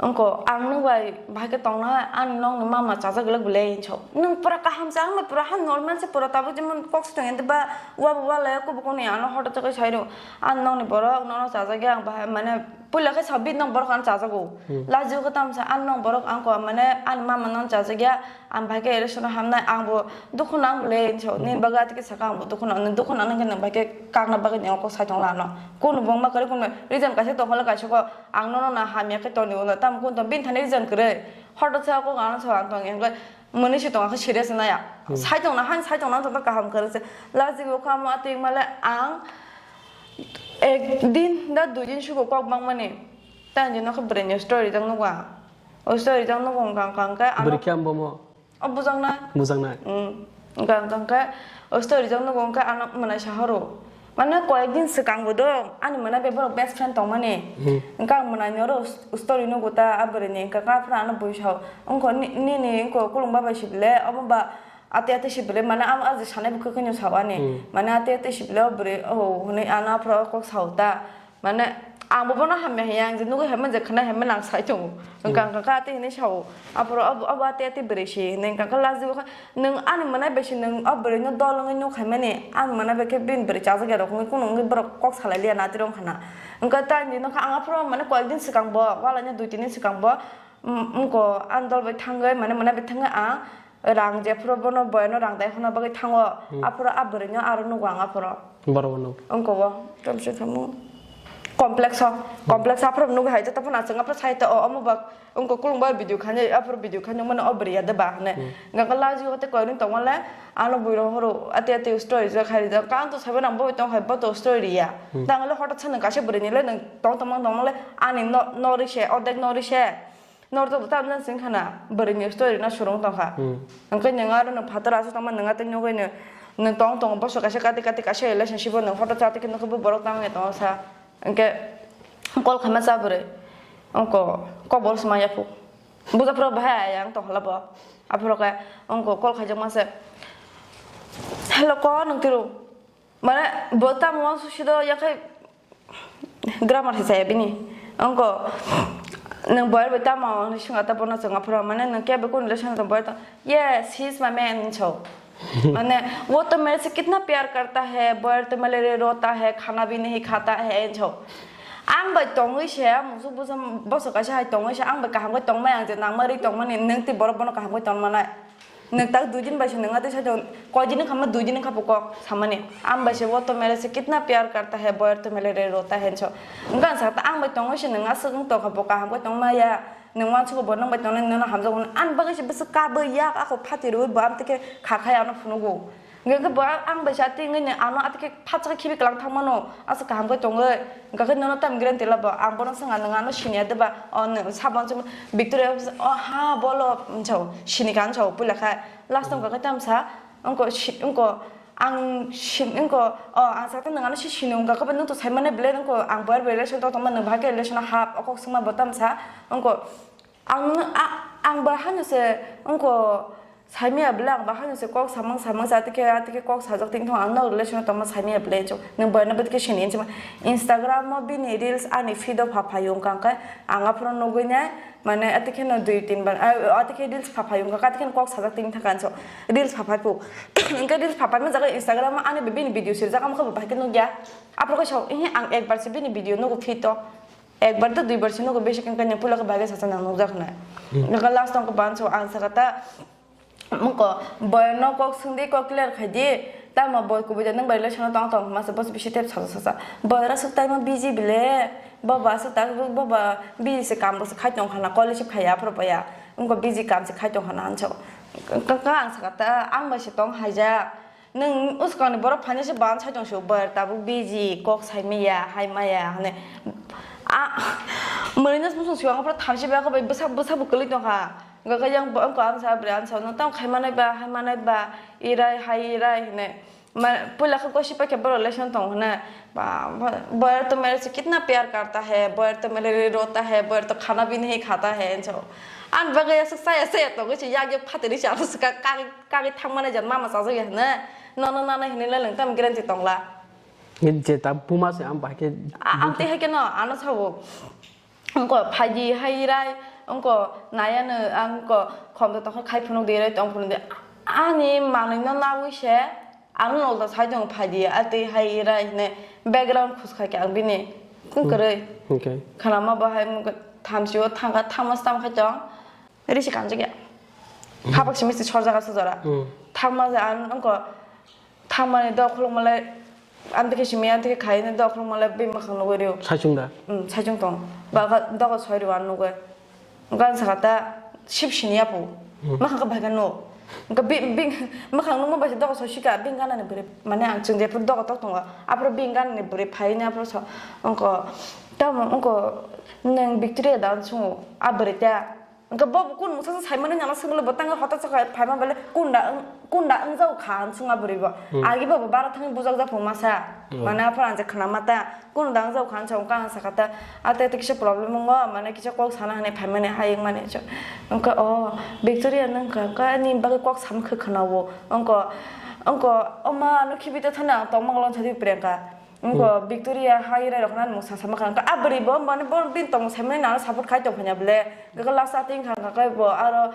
Wngko, ang nwng bai bahai khe tongna, ang nwng ni mama chajak glak belai hinwi sao. Nwng pura kaham se, ang bai pura ha normal se, pura tabuk jemon kok sai tong, ente ba wa bo wa lai, kubu kuni ano hota chakhe sai ro. Ang nwng ni borok, nono chajak ya, ang bahai mane, puila khe sabit nang borok ano chajago. Hmm. Lajio khe tamsa ano nang borok ang ko mane ani mama nang chajak ya, ang bai khe election hamnai ang bo dukhu nang le hinwi sao. Hmm. Nini bagwi atike saka ang bo dukhu nang, nini dukhu nang nang khe nang bai khe kakna bagwi nini kok sai tong lano. Kunu bongma kwrwi kunu reason kaisa tong hole kaisa ko ang nono na hamya khe toni ulo tam kun tong bini thani reason kwrwi. Hotdok sa kok ano sao ang tong yang khe mwnwi se tong khe serious naya. Hmm. Sai tong na han sai tong na tong kaham kwrwi se. Lajio khe amo atike male ang ek din da dui din sugo kok bangmani. Tang jino khe bwrwi ni story jang nugo ang. O story jang nugo ang kang kang khe ano Bwrwi khe ang bomo o bujang nai. Bujang nai. Mm. Kang kang khe o story jang nugo ang khe ano mwnai sa horo. Mane koyek din swkang bo do ani mwnai bai borok best friend tong mani. Hmm. Ang khe ang mwnai ni oro story nugo ta a bwrwi ni khe kha phra ano bui sao. Ang kho ni, ni, ni ang kho kulung ba bai si bile omo ba ate ate si bile mane ang aji sanai bo khe khe no sao ani. Hmm. Mane ate ate si bile o bwrwi o hwnwi ano phra kok sao ta. Mane, ang bo bono hamya hiya, ang je nugui hamya je khna hamya nang sai tongo. Hmm. Wngkha wngkha kha ate hinui sao. Aphuru abo, abo ate ate bwrwi si hinui wngkha kha lajibo kha. Nwng ani mwnai bai se nwng o bwrwi no dol wngwi nuk hai mani. Ang mwnai bai khe bini bwrwi chajak ya rok wngwi kunu wngwi borok kok salai liya na tirok wngkha na. Wngkha ta hinui nokha ang aphuru mane koyek din swkang bo, wala ni dui tin din swkang bo, mm, wngko ang dol bai thangwi mane mwnai bai thangwi ang rang jephuru bono boyano rang dai honna bagwi thango. Hmm. Aphuru a bwrwi no aro nugo ang aphuru. Borok no. Wngko bo, tamse khamu. Complex o, complex aphuru nugo hai to, taphano achang aphuru sai to, o, omo ba, wngko kulung ba video khani, aphuru video khani mano o bwrwi ya de ba hane. Hmm. Ganga laji o te koiring tongma le, ano bwrwi horo, ate ate story je khai rijak, kan to sabo nang bo tong hai bo to story ya. Hmm. Tang le hotat sa nang kaisa bwrwi ni le nang tong tong mang tong le, ani no, no ri se, odek no ri se. Norok to tam jani sing khana, bwrwi ni story no surung tong kha. Hmm. Hwnkhe nwng aro nwng phatar aswk tongma nwng atwi nugui nwng, nwng tong tong boso kaisa kati kati kaisa relationship o nwng hoto chati khe nukhe bo borok tamo ya tongo sa. Hwnkhe call khaima cha bwrwi. Ongko kok bor sma yaphu. Buja phuru bahai ayang tong khala bo. Aphuru khe ongko call khaijakma se. Hello ko nwng tiro. Mane, bo tamo uansuk si do, yakhai grammar se chaya bini. Ongko, nwng boyar bai tamo, hwnwi swngya ta bono chwngya phuru, mane, nwng kebo kunu relation tong boyar tong? Yes, he is my man, hinso. Mane, wo to mere se kitna pyar karta hai, boyar to mere rota hai, khana bhi nahi khata hai, hinso. Ang bai tongwi se, musuk busa, boso kaisa hai tongwi se, ang bai kaham khe tongmai, ang je nangma ri tongmani, nwng tei borok bono kaham khe tongmanai. Nwng tak dui din bai se nwng atwi sai tongo, koi din wngkha ma dui din wngkha bo kok samani. Ang bai se wo to mere se kitna pyar karta hai, boyar to mere re rota hai hinso. Wngkha ang sakha ang bai tongwi se nwng aswk wng tongkha bo kaham khe tongma ya. Nwng uansukgo bo nwng bai tongnai nwng no hamjakgo hwnwi. Ani bagwi se bwswk kabwi yak ako phati rwui bo amtwi khe kha khai ano phunugo. Hwnkhe bo ang bai se atwi wngwi nwng ano atwi khe phatsa khe khibi kwlang thang mano. Aswk kaham khe tongwi. Hwnkha khe nono tamo guarantee labo, ang bono swngha, nwng ano siniya deba? O, nwng sabo, Victoria, o, ha, bolo, hinso, sinikha, hinso, puila kha. Last wngkha khe tamo sa, wngko si-, wngko, ang si-, wngko, o, ang sakha nwng ano si sini wngkha khe, nwng to sai mane belai wngko, ang boyar bai relation tong tongma, nwng bahai khe relation o hap, o kok swngma bo tamo sa, wngko, Ang, a-, ang ba hano se wngko Saimaya bwle ang bahai se kok samang samang sa tike, tike kok sajak ting thong ang no relation tongma saimaya bwle chok. Nang boyno bwtike sini inchima Instagram o bini reels ani feed o pha phayo wngkha khe ang aphuru nugui nai mane atike no dui tin bar atike reels pha phayo wngkha khe atike kok sajak ting thang so reels pha phai pu. Wngkha reels pha phai ma jaga Instagram o ani bini video sir jaga ma khe bahai khe nugya. Aphuru khe so ang ekbar se bini video nugu feed o. Ekbar to duibar se nugo besi kan kanya pula ka bagai sacha nang nukjak na. Naka last tong ka ban so ang saka ta mungko boy no kok sungdi kok clear khai di. Tamo boy kubuja nang bai lesson tong tong masa bos bisi tep sacha sacha. Boy ra suk tai ma busy bile. Baba suk tak baba busy se kam bos khai tong khana college khai ya pro ya. Mungko busy kam se khai tong khana anso. Ka ka ang saka ta ang bai se tong haija. Nwng uskangni borok phainai se ban sai tong sio, bar tabuk busy, kok sai maya, hai maya, hwnwi. A, mwrwino bwswng sio, ang phano thamchi bai khe bai bwsa, bwsa bo kwlwi tong kha. Hwnkhe yang bo wngkha, ang sa bre, ang sa, nwng tamo khai manai ba, hai manai ba, irai, hai irai, hwnwi. Ma, puila khe gosi pai khe borok lesson tong hwnwi. Ba, ba, boyar to mere se kitna pyar karta hai, boyar to mere rota hai, boyar to khana bhi nahi khata hai, so. Ang bagwi aswk saya saya tongwi se yak yak phatri se, ano se ka, ka, Kagwi thangmani jan mama chajak ya hwnwi. Nono nana hinwi le nwng tamo guarantee tongla. Je ta buma se ang bahai khe. A-, ang tei hai khe no, ano sabo. Wngko phaidi hai rai, wngko nayano, ang wngko khomto tongkha khai phunuk di rai tong phunuk di. Ani manwi no nawi se, ang nolda sai tong phaidi, a tei hai rai hwnwi background khus khai khe ang bini. Kung kwrwi. Okay. Khanama bo hai wngko thamsio thangkha, thangma se tamo khai tong. Risi kanjak ya. Habak simi si sorjak aswk jora. Hmm. Thangma je ang wngko thangmani dok khulukma le ang tike simi ang tike khai ni dok khulukma le bini mwkhang nugwi rio. Saichung da? Hmm, saichung tong. Ba ga dok soi rio ang nugwi. Gan saka ta sip sini apu. Hmm. Mwkhang ka bhai no. Ga bi bi mwkhang nugma bai dok soi sika bini gana ni bwrwi mane ang chwng je pur dok tok tongo. Apro bini gana ni bwrwi phai ni apro so wngko tamo wngko nang Victoria da sungo a bwrwi ta. Hwnkhe bo bo kun mungsa se saimani nana swngmani bo tangwi hotok chakha phaima bele kunda wng-, kunda wngjago kha hwn swngma bwrwi bo. Hmm. Agi bo bo bara thangwi bujak jak phung masa. Hmm. Mane aphuru ang je khna mata kunda wngjago kha hwn sa wngkha ang sakha ta. Ate ate kisa problem wngo mane kisa kok sana hwnwi phaimani hai wngmani. Wngkha o Victoria nwng wngkha wngkha nini bagwi kok samkhe khna o. Wngkha wngkha o ma ano khibi ta thani ang tongma golon sadi Priyanka. Wngkha Victoria hai rai rok nang mung sasa ma kha. Wngkha a bwrwi bo mane bo bini tongmung saimani nang support khai tong phanya bwle. Wngkha last a twi wngkha wngkha khe bo aro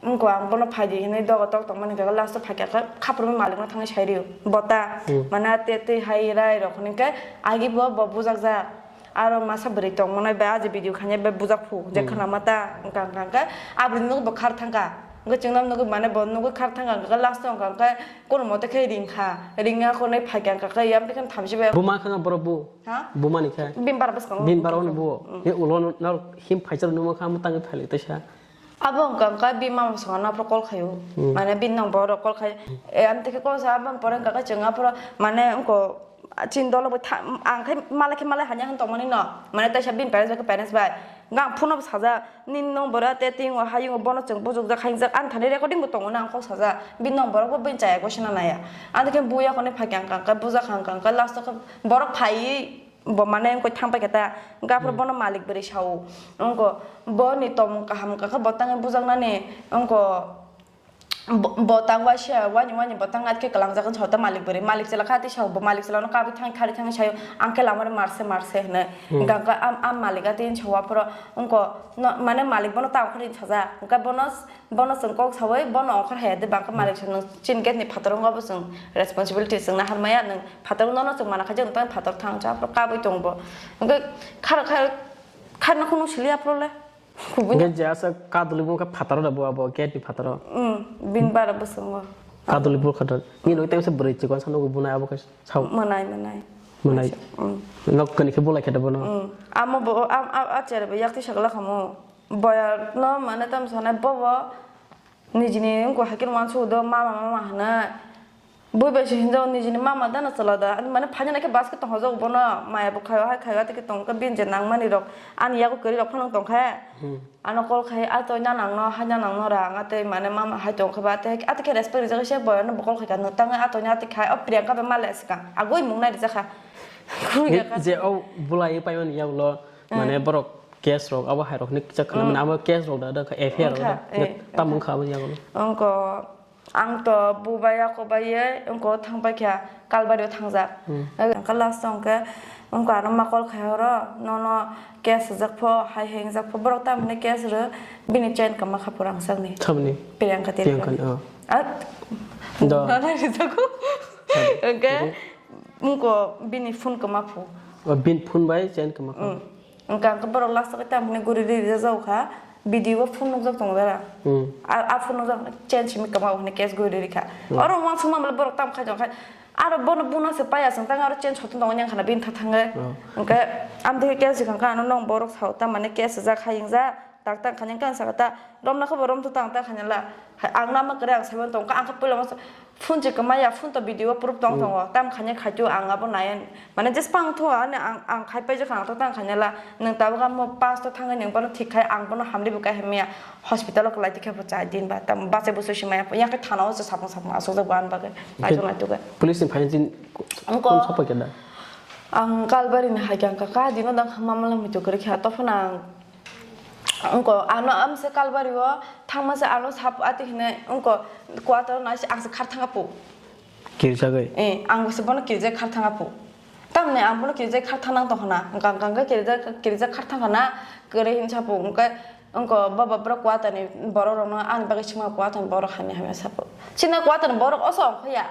wngkha ang bono phai di hinwi dogo tok tong mani wngkha last o phai kha khe khaprumi malik no thangwi sai rio. Bo ta mane a twi twi hai rai rok hwnwi khe agi bo bo bujak jak. Aro masa bwrwi tong mani bai a je video khainai bai bujak phu je khna ma ta wngkha wngkha khe a bwrwi nugwi bo khar thang kha. Wngkha chwng no nugwi mane bo nugwi khar thang kha wngkha khe last o wngkha khe Kono mote khe ring kha, ring ya konai phai kha, kha khe yam khe thamchi bai. Buma khe borok bu? Ha? Buma ni khe? Bin bar bwskango. Bin bar oni bu? Mm. He ulo no him phaisa rw numa kha, mo tangwi phai lai taisa. Abo wngkha, wngkha bin mama songno aphro call khaio. Mm. Mane bin nang borok call khai. E, am te khe call sa, abang pore wngkha khe chwng aphro, mane wngko, chin dolo bo tha-, ang khe mala khe mala hanya hwn tongmani no. Mane taisa bin parents bai khe parents bai. Wngkha ang phone no bo sajak. Nini nong bora te tingo hayungo bono chwng bujukjak khaingjak ani thani recording bo tongo na ang kok sajak bini nong borok bo bini chaya gosina naya ani khe buya hwnwi phai kha ang kha bujak kha ang kha last o khe borok phaiwi bo mane wngkoi thang paikha ta gaphro bono malik bwrwi sao wngko boni tomung kaham wngkha khe bo tangwi bujaknani wngko. Bo, bo tang waisa, wani, wani bo tang atke kalangjak wngsa hota malik bwrwi. Malik chwla kha tei sao bo malik chwla no kabwi thang, khari thang sayo, ang khe lama ri marse, marse hwnwi. Hmm. Hwnkha khe am, am malik a tei sao aphoro wngko, no, mane malik bono ta ongkhorwi saja. Hwnkha bono, bono chwng kok sawi, bono ongkhor haya de bangkha malik sa nwng chini gate ni phataro wngkha bo chwng responsibility chwng nahar maya nwng phataro nono chwng mana khaijak nwng tang phatar thang cha aphoro kabwi tongo bo. Hwnkhe khar, khar, khar no khunu sili aphoro le. Kubui. Hingke je asa kaduli bo khe phataro da bo abo gate ni phataro. Hmm, bin bara bwskango. Kaduli bo khatar. Ni loi tengsa bwrwi chikon sano bo bunai abo khe sao. Manai, manai. Manai. Hmm. Nok kani khe bolai khe da bono. Hmm. Amo bo, am, am, a chere bo yakti sagla khamo. Boya no mane tam sanai bobo. Nijini wngkha haikhe uansukgo mama, mama hwnwi. Bui bai se hinjao nijini mama dano chwla da. Ani mane phaina naikhe bus khe tongthokjak bono. Maya bo khaio, hai khaio, tei khe tongkha bini je nangmani rok. Ani yago kwrwi rok phano tongkha. Hmm. Ano call khai, "A toina nangno, haina nangno ra," ang tei mane mama hai tongkha ba, tei, a tei khe respect rijak se boyano bo call khai ka, "Nwng tangwi a toina tei khai, o Priyanka bai male swkang." Agoi mung nai rijak kha. Khurui Ni-, kha. Je o bulai paimani yagulo, Hmm. mane borok Case rok abo hai rok ni kisa khna mani abo case rok da da F I R rok da. Wngkha, eh, tam wngkha abo yago. Wngko ang to bubai ako bai ye wngko thang pai kha Kalbari o thangjak. Wngkha last o wngkhe wngko ano ma call khai oro nono case jak pho hai hai jak pho borok tam hwnwi case rw bini chain kama kha pura ang sakni. Thamni. Priyanka Tiri. Priyanka, oh. Ah. Do. Nana rijako. Wngkhe wngko bini phone kama phu. Oh, bin phone bai chain kama kha. Wngkha, wngkha borok last o tamni guri ri rijak kha, video o phone nukjak tongo dara. Hmm. A, a phone nukjak change simi kwma hwnwi case guri ri kha. Hmm. Oro uansukma borok tam khai tong khai. Aro bono buna se paya song tang aro change hoton tongo nyang khana bini tha thangai. Hmm. Hwnkhe amtwi case kha ano nong borok sao tamani case jak hayung ja tak tak khanyang kang saka ta romna khe bo rom to tang ta khanyang la. Hai, ang nama kwrwi ang saiman tongkha, ang khe puila masa phone se kwmaya, phone to video proof tong tongo, tam khanya khaito ang abo nai, mane jespang tho ani ang, ang khai paijak ang to tang khanya la, nwng tabuk amo pass to thangwi nwng bono thik khai, ang bono hamri bo kai hamya, hospital o kwlai tikhe bo chai din ba, tam bachai bwsai se maya, yakhe thana o se sapung sapung asokjak bo ani bagwi, naitok naitok khe. Police ni phainai tin kon sapai khe da? Ang Kalbari ni hai khe ang kaka dino dang mamala muitu kwrwi kha, tophano ang Wngko, ano amse Kalbari o thangma se ano sap ati hwnwi wngko quarter o nai se ang se khar thang apu. Kirijagwi? Eh, ang se bono kirijak khar thang apu. Tamni ang bono kirijak khar thang nang tong hwna. Gang gang khe kirijak, kirijak khar thang hwna kwrwi hinwi sapu. Wngkhe wngko baba borok quarter ni borok rokno ani bagwi swngma quarter ni borok hamya hamya sapu. Chini quarter ni borok oso wngkha ya.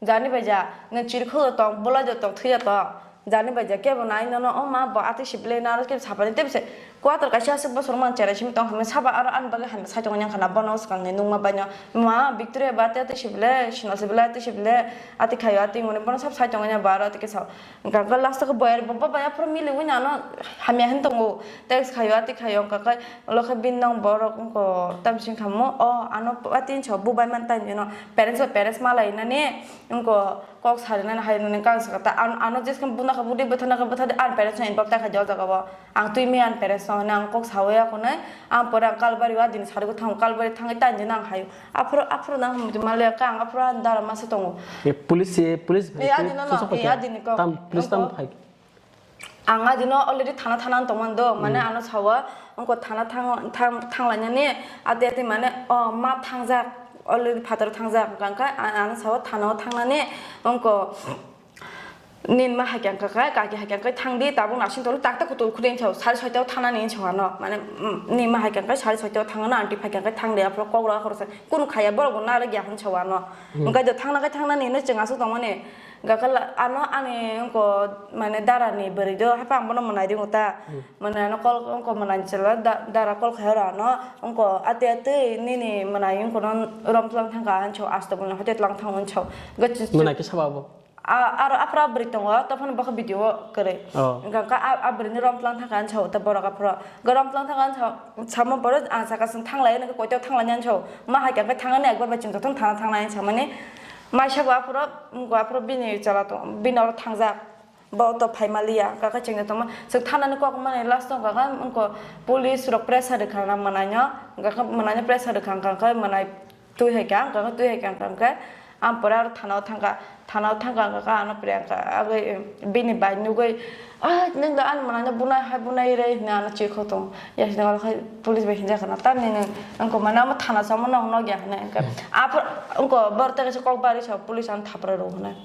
Jani bai ja, nwng chirikhok tong, bolai do tong, thwi ya tong. Jani bai ja, kebo nai nono, o ma bo atwi sible naro kebo sapani tebse. Kuatar kaisa aswk bosor man cherai simi tong, hamya saba aro ani bagwi hamya sai tongo nyang khana, bono swkang ni nungma bai no. Ma Victoria ba atwi atwi sible, sino sible atwi sible, atwi khayo atwi ngoni bono sab sai tongo nya ba aro atwi khe sao. Hwnkha hwnkha last o khe boyar bo baba aphuru mili wngya no hamya hin tongo. Text khayo atwi khayo hwnkha khe ulo khe bini nong borok wngko tamsing khamu. O ano atwi so bubai man tani no. Parents bai parents malai nani wngko kok sarinani hai nani kang saka ta ano jeskam buna kha budi bwthana kha bwthadi an parents no involve ta kha o jaga o. Ang twi mi an parents no ang kok sawi ya khonai ang pore ang Kalbari o adini sari ko thang Kalbari thangwi tani nang hai. Aphuru, aphuru nang hamdi maliya ka ang aphuru ani dara masa tongo. E police, e police bai. E adi no, no, e adi ni kok. Tam police tam phai. Ang adi no already thana thana tongman do, mane ano sawa, wngko thana thang, thang, thanglainani, adi adi mane, o ma thangjak, already phataro thangjak, hwnkha khe ano sawa thana o thangnani, wngko, Nini ma hai khe ang kha khe, kaki hai khe ang khe thang di, tabuk nasing tolo tak tak kutul khudi hinwi sao, sari soita o thana ni hinwi sao ano, mane, mm, nini ma hai khe ang khe sari soita o thang ano, aunty phai khe ang khe thang di, aphuru kok rok akhoro se, kunu khaya borok bo narwk ya hinwi sao ano. Hwnkhe do thangna khe thangna ni hinwi chwng aswk tongmani, hwnkhe ano ani wngko mane dara ni bwrwi do, haphang bono mwnai ringo ta, mane ano kol wngko mwnai ni chwla da-, dara kol khai oro ano, wngko atwi atwi nini mwnai wngko no rom tlang thang kha hinwi sao, asto bono hoite tlang thang hinwi sao. Mwnai khe sabo abo? A, aro aphuru bwrwi tongo, tophano bokha video o kwrwi. Oh. Hwnkha khe a, a bwrwini rom tlang thangkha hinwi sao, tei borok aphuru. Hwnkhe rom tlang thangkha hinwi sao, samo borok ang saka chwng thanglai, hwnkhe koito thanglai hinwi sao. Ma hai khe hwnkhe thangani ekbar bai chwng jotono thana thanglai hinwi samani. Maisa bo aphuru, wngkha aphuru bini chwla tong, bini oro thangjak. Bo to phai maliya, hwnkha khe chwngno tongma. Chwng thanani kok mani last o hwnkha khe wngkha police rok pressure rwkha na mwnaino, hwnkha khe mwnaino pressure rwkha, hwnkha khe mwnai Twi hai khe ang kha, twi hai khe ang kha, ang pore aro thana o thang kha, thana o thang kha, ang kha ano Priyanka, agwi bini bai nugwi, "Ah, nwng da ani mwnai no bunai hai bunai re," hinwi ano chikho tong. Yasini oro khai police bai hinjak khana, "Tamni nwng, ang kha mane omo thana o samo nwng nokya," hinwi ang kha. Aphuru ang kha boro tei kaisa kok bari sa police ano thapra rw hinwi.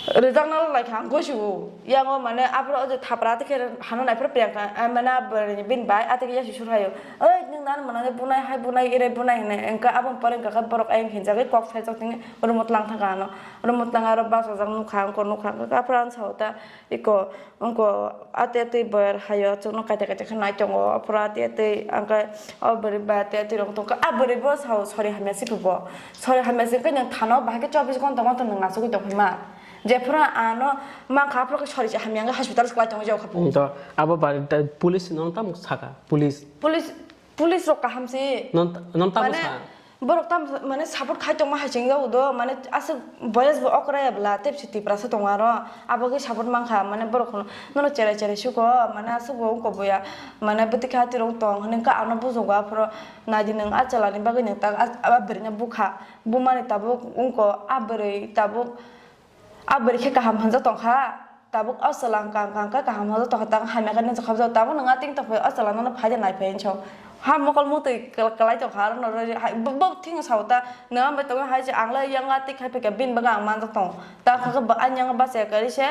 Rijak na lai kha ang gosi o. Yang o mane aphuru o je thapra te khe hano nai phuru Priyanka, eh, mane a bini bai ate khe yasi sur hai o. "Oi, nwng nani mwnai bunai hai bunai, ere bunai," hinwi. Hwnkhe aboni pore hwnkha khe borok ayang hinjagwi kok saijak tini room o tlang thangkha ano. Room o tlang aro bachajak nukha, wngkha nukha, hwnkhe aphuru ano sao ta iko, wngkha ate ate boyar hai o, chwngno kaita kaita khe nai tongo. Aphuru ate ate hwnkhe o bwrwi bai ate ate rok tongkha. A bwrwi bo sao sori hamya si phubo. Sori hamya si khe nwng thana o bahai khe chobbish ghonta ghonta nwng achugwi tongphima. Jephuru ano mankha, aphuru khe sori se hamya wngwi hospital se kwlai tongwi jao kha phu. To abo bari da police no tamo saka, police. Police, police rok kaham se. Non, non tamo sa. Borok tam mane support khai tongma hai chengjago do, mane aswk boyes bo okra ya bwla, tei bisi Tiprasa tongo aro, abo khe support mankha, mane borok no, nono cherai cherai suko, mane aswk bo wngkha buya, mane bwtwi khe ati rok tong hinwi khe ano bujugo aphuru naidi nwng a chwla ni bagwi nwng tak a, a bwrwi no bukha, bumani tabuk wngkha a bwrwi tabuk. A bwrwi khe kaham hwnjak tongkha. Tabuk o chwla wngkha, wngkha, wngkha, kaham hwnjak tongkha, tamo hamya khe nini chwng khabjak, tabuk nwng a tini tongphai o chwla nono phaidi naiphai hinwi sao. Ha mokol muktwi kla-, kwlai tongkha aro no rw-, hai, bo, bo thwngwi sao ta, nwng ambai tongo hai se ang le yang a twi khai phaikha bini bagwi ang manjak tongo. Ta kha khe bo ani yang bachaya kwrwi se,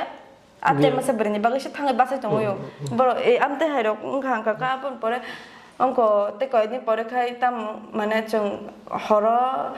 a Bini- temasa bwrwini bagwi se thangwi bachai tongwi o. Hmm, hmm, hmm. Borok, e, amtwi hai rok wngkha, wngkha kha, aboni pore Ongko tei koyekni pore khai tam mane chwng horo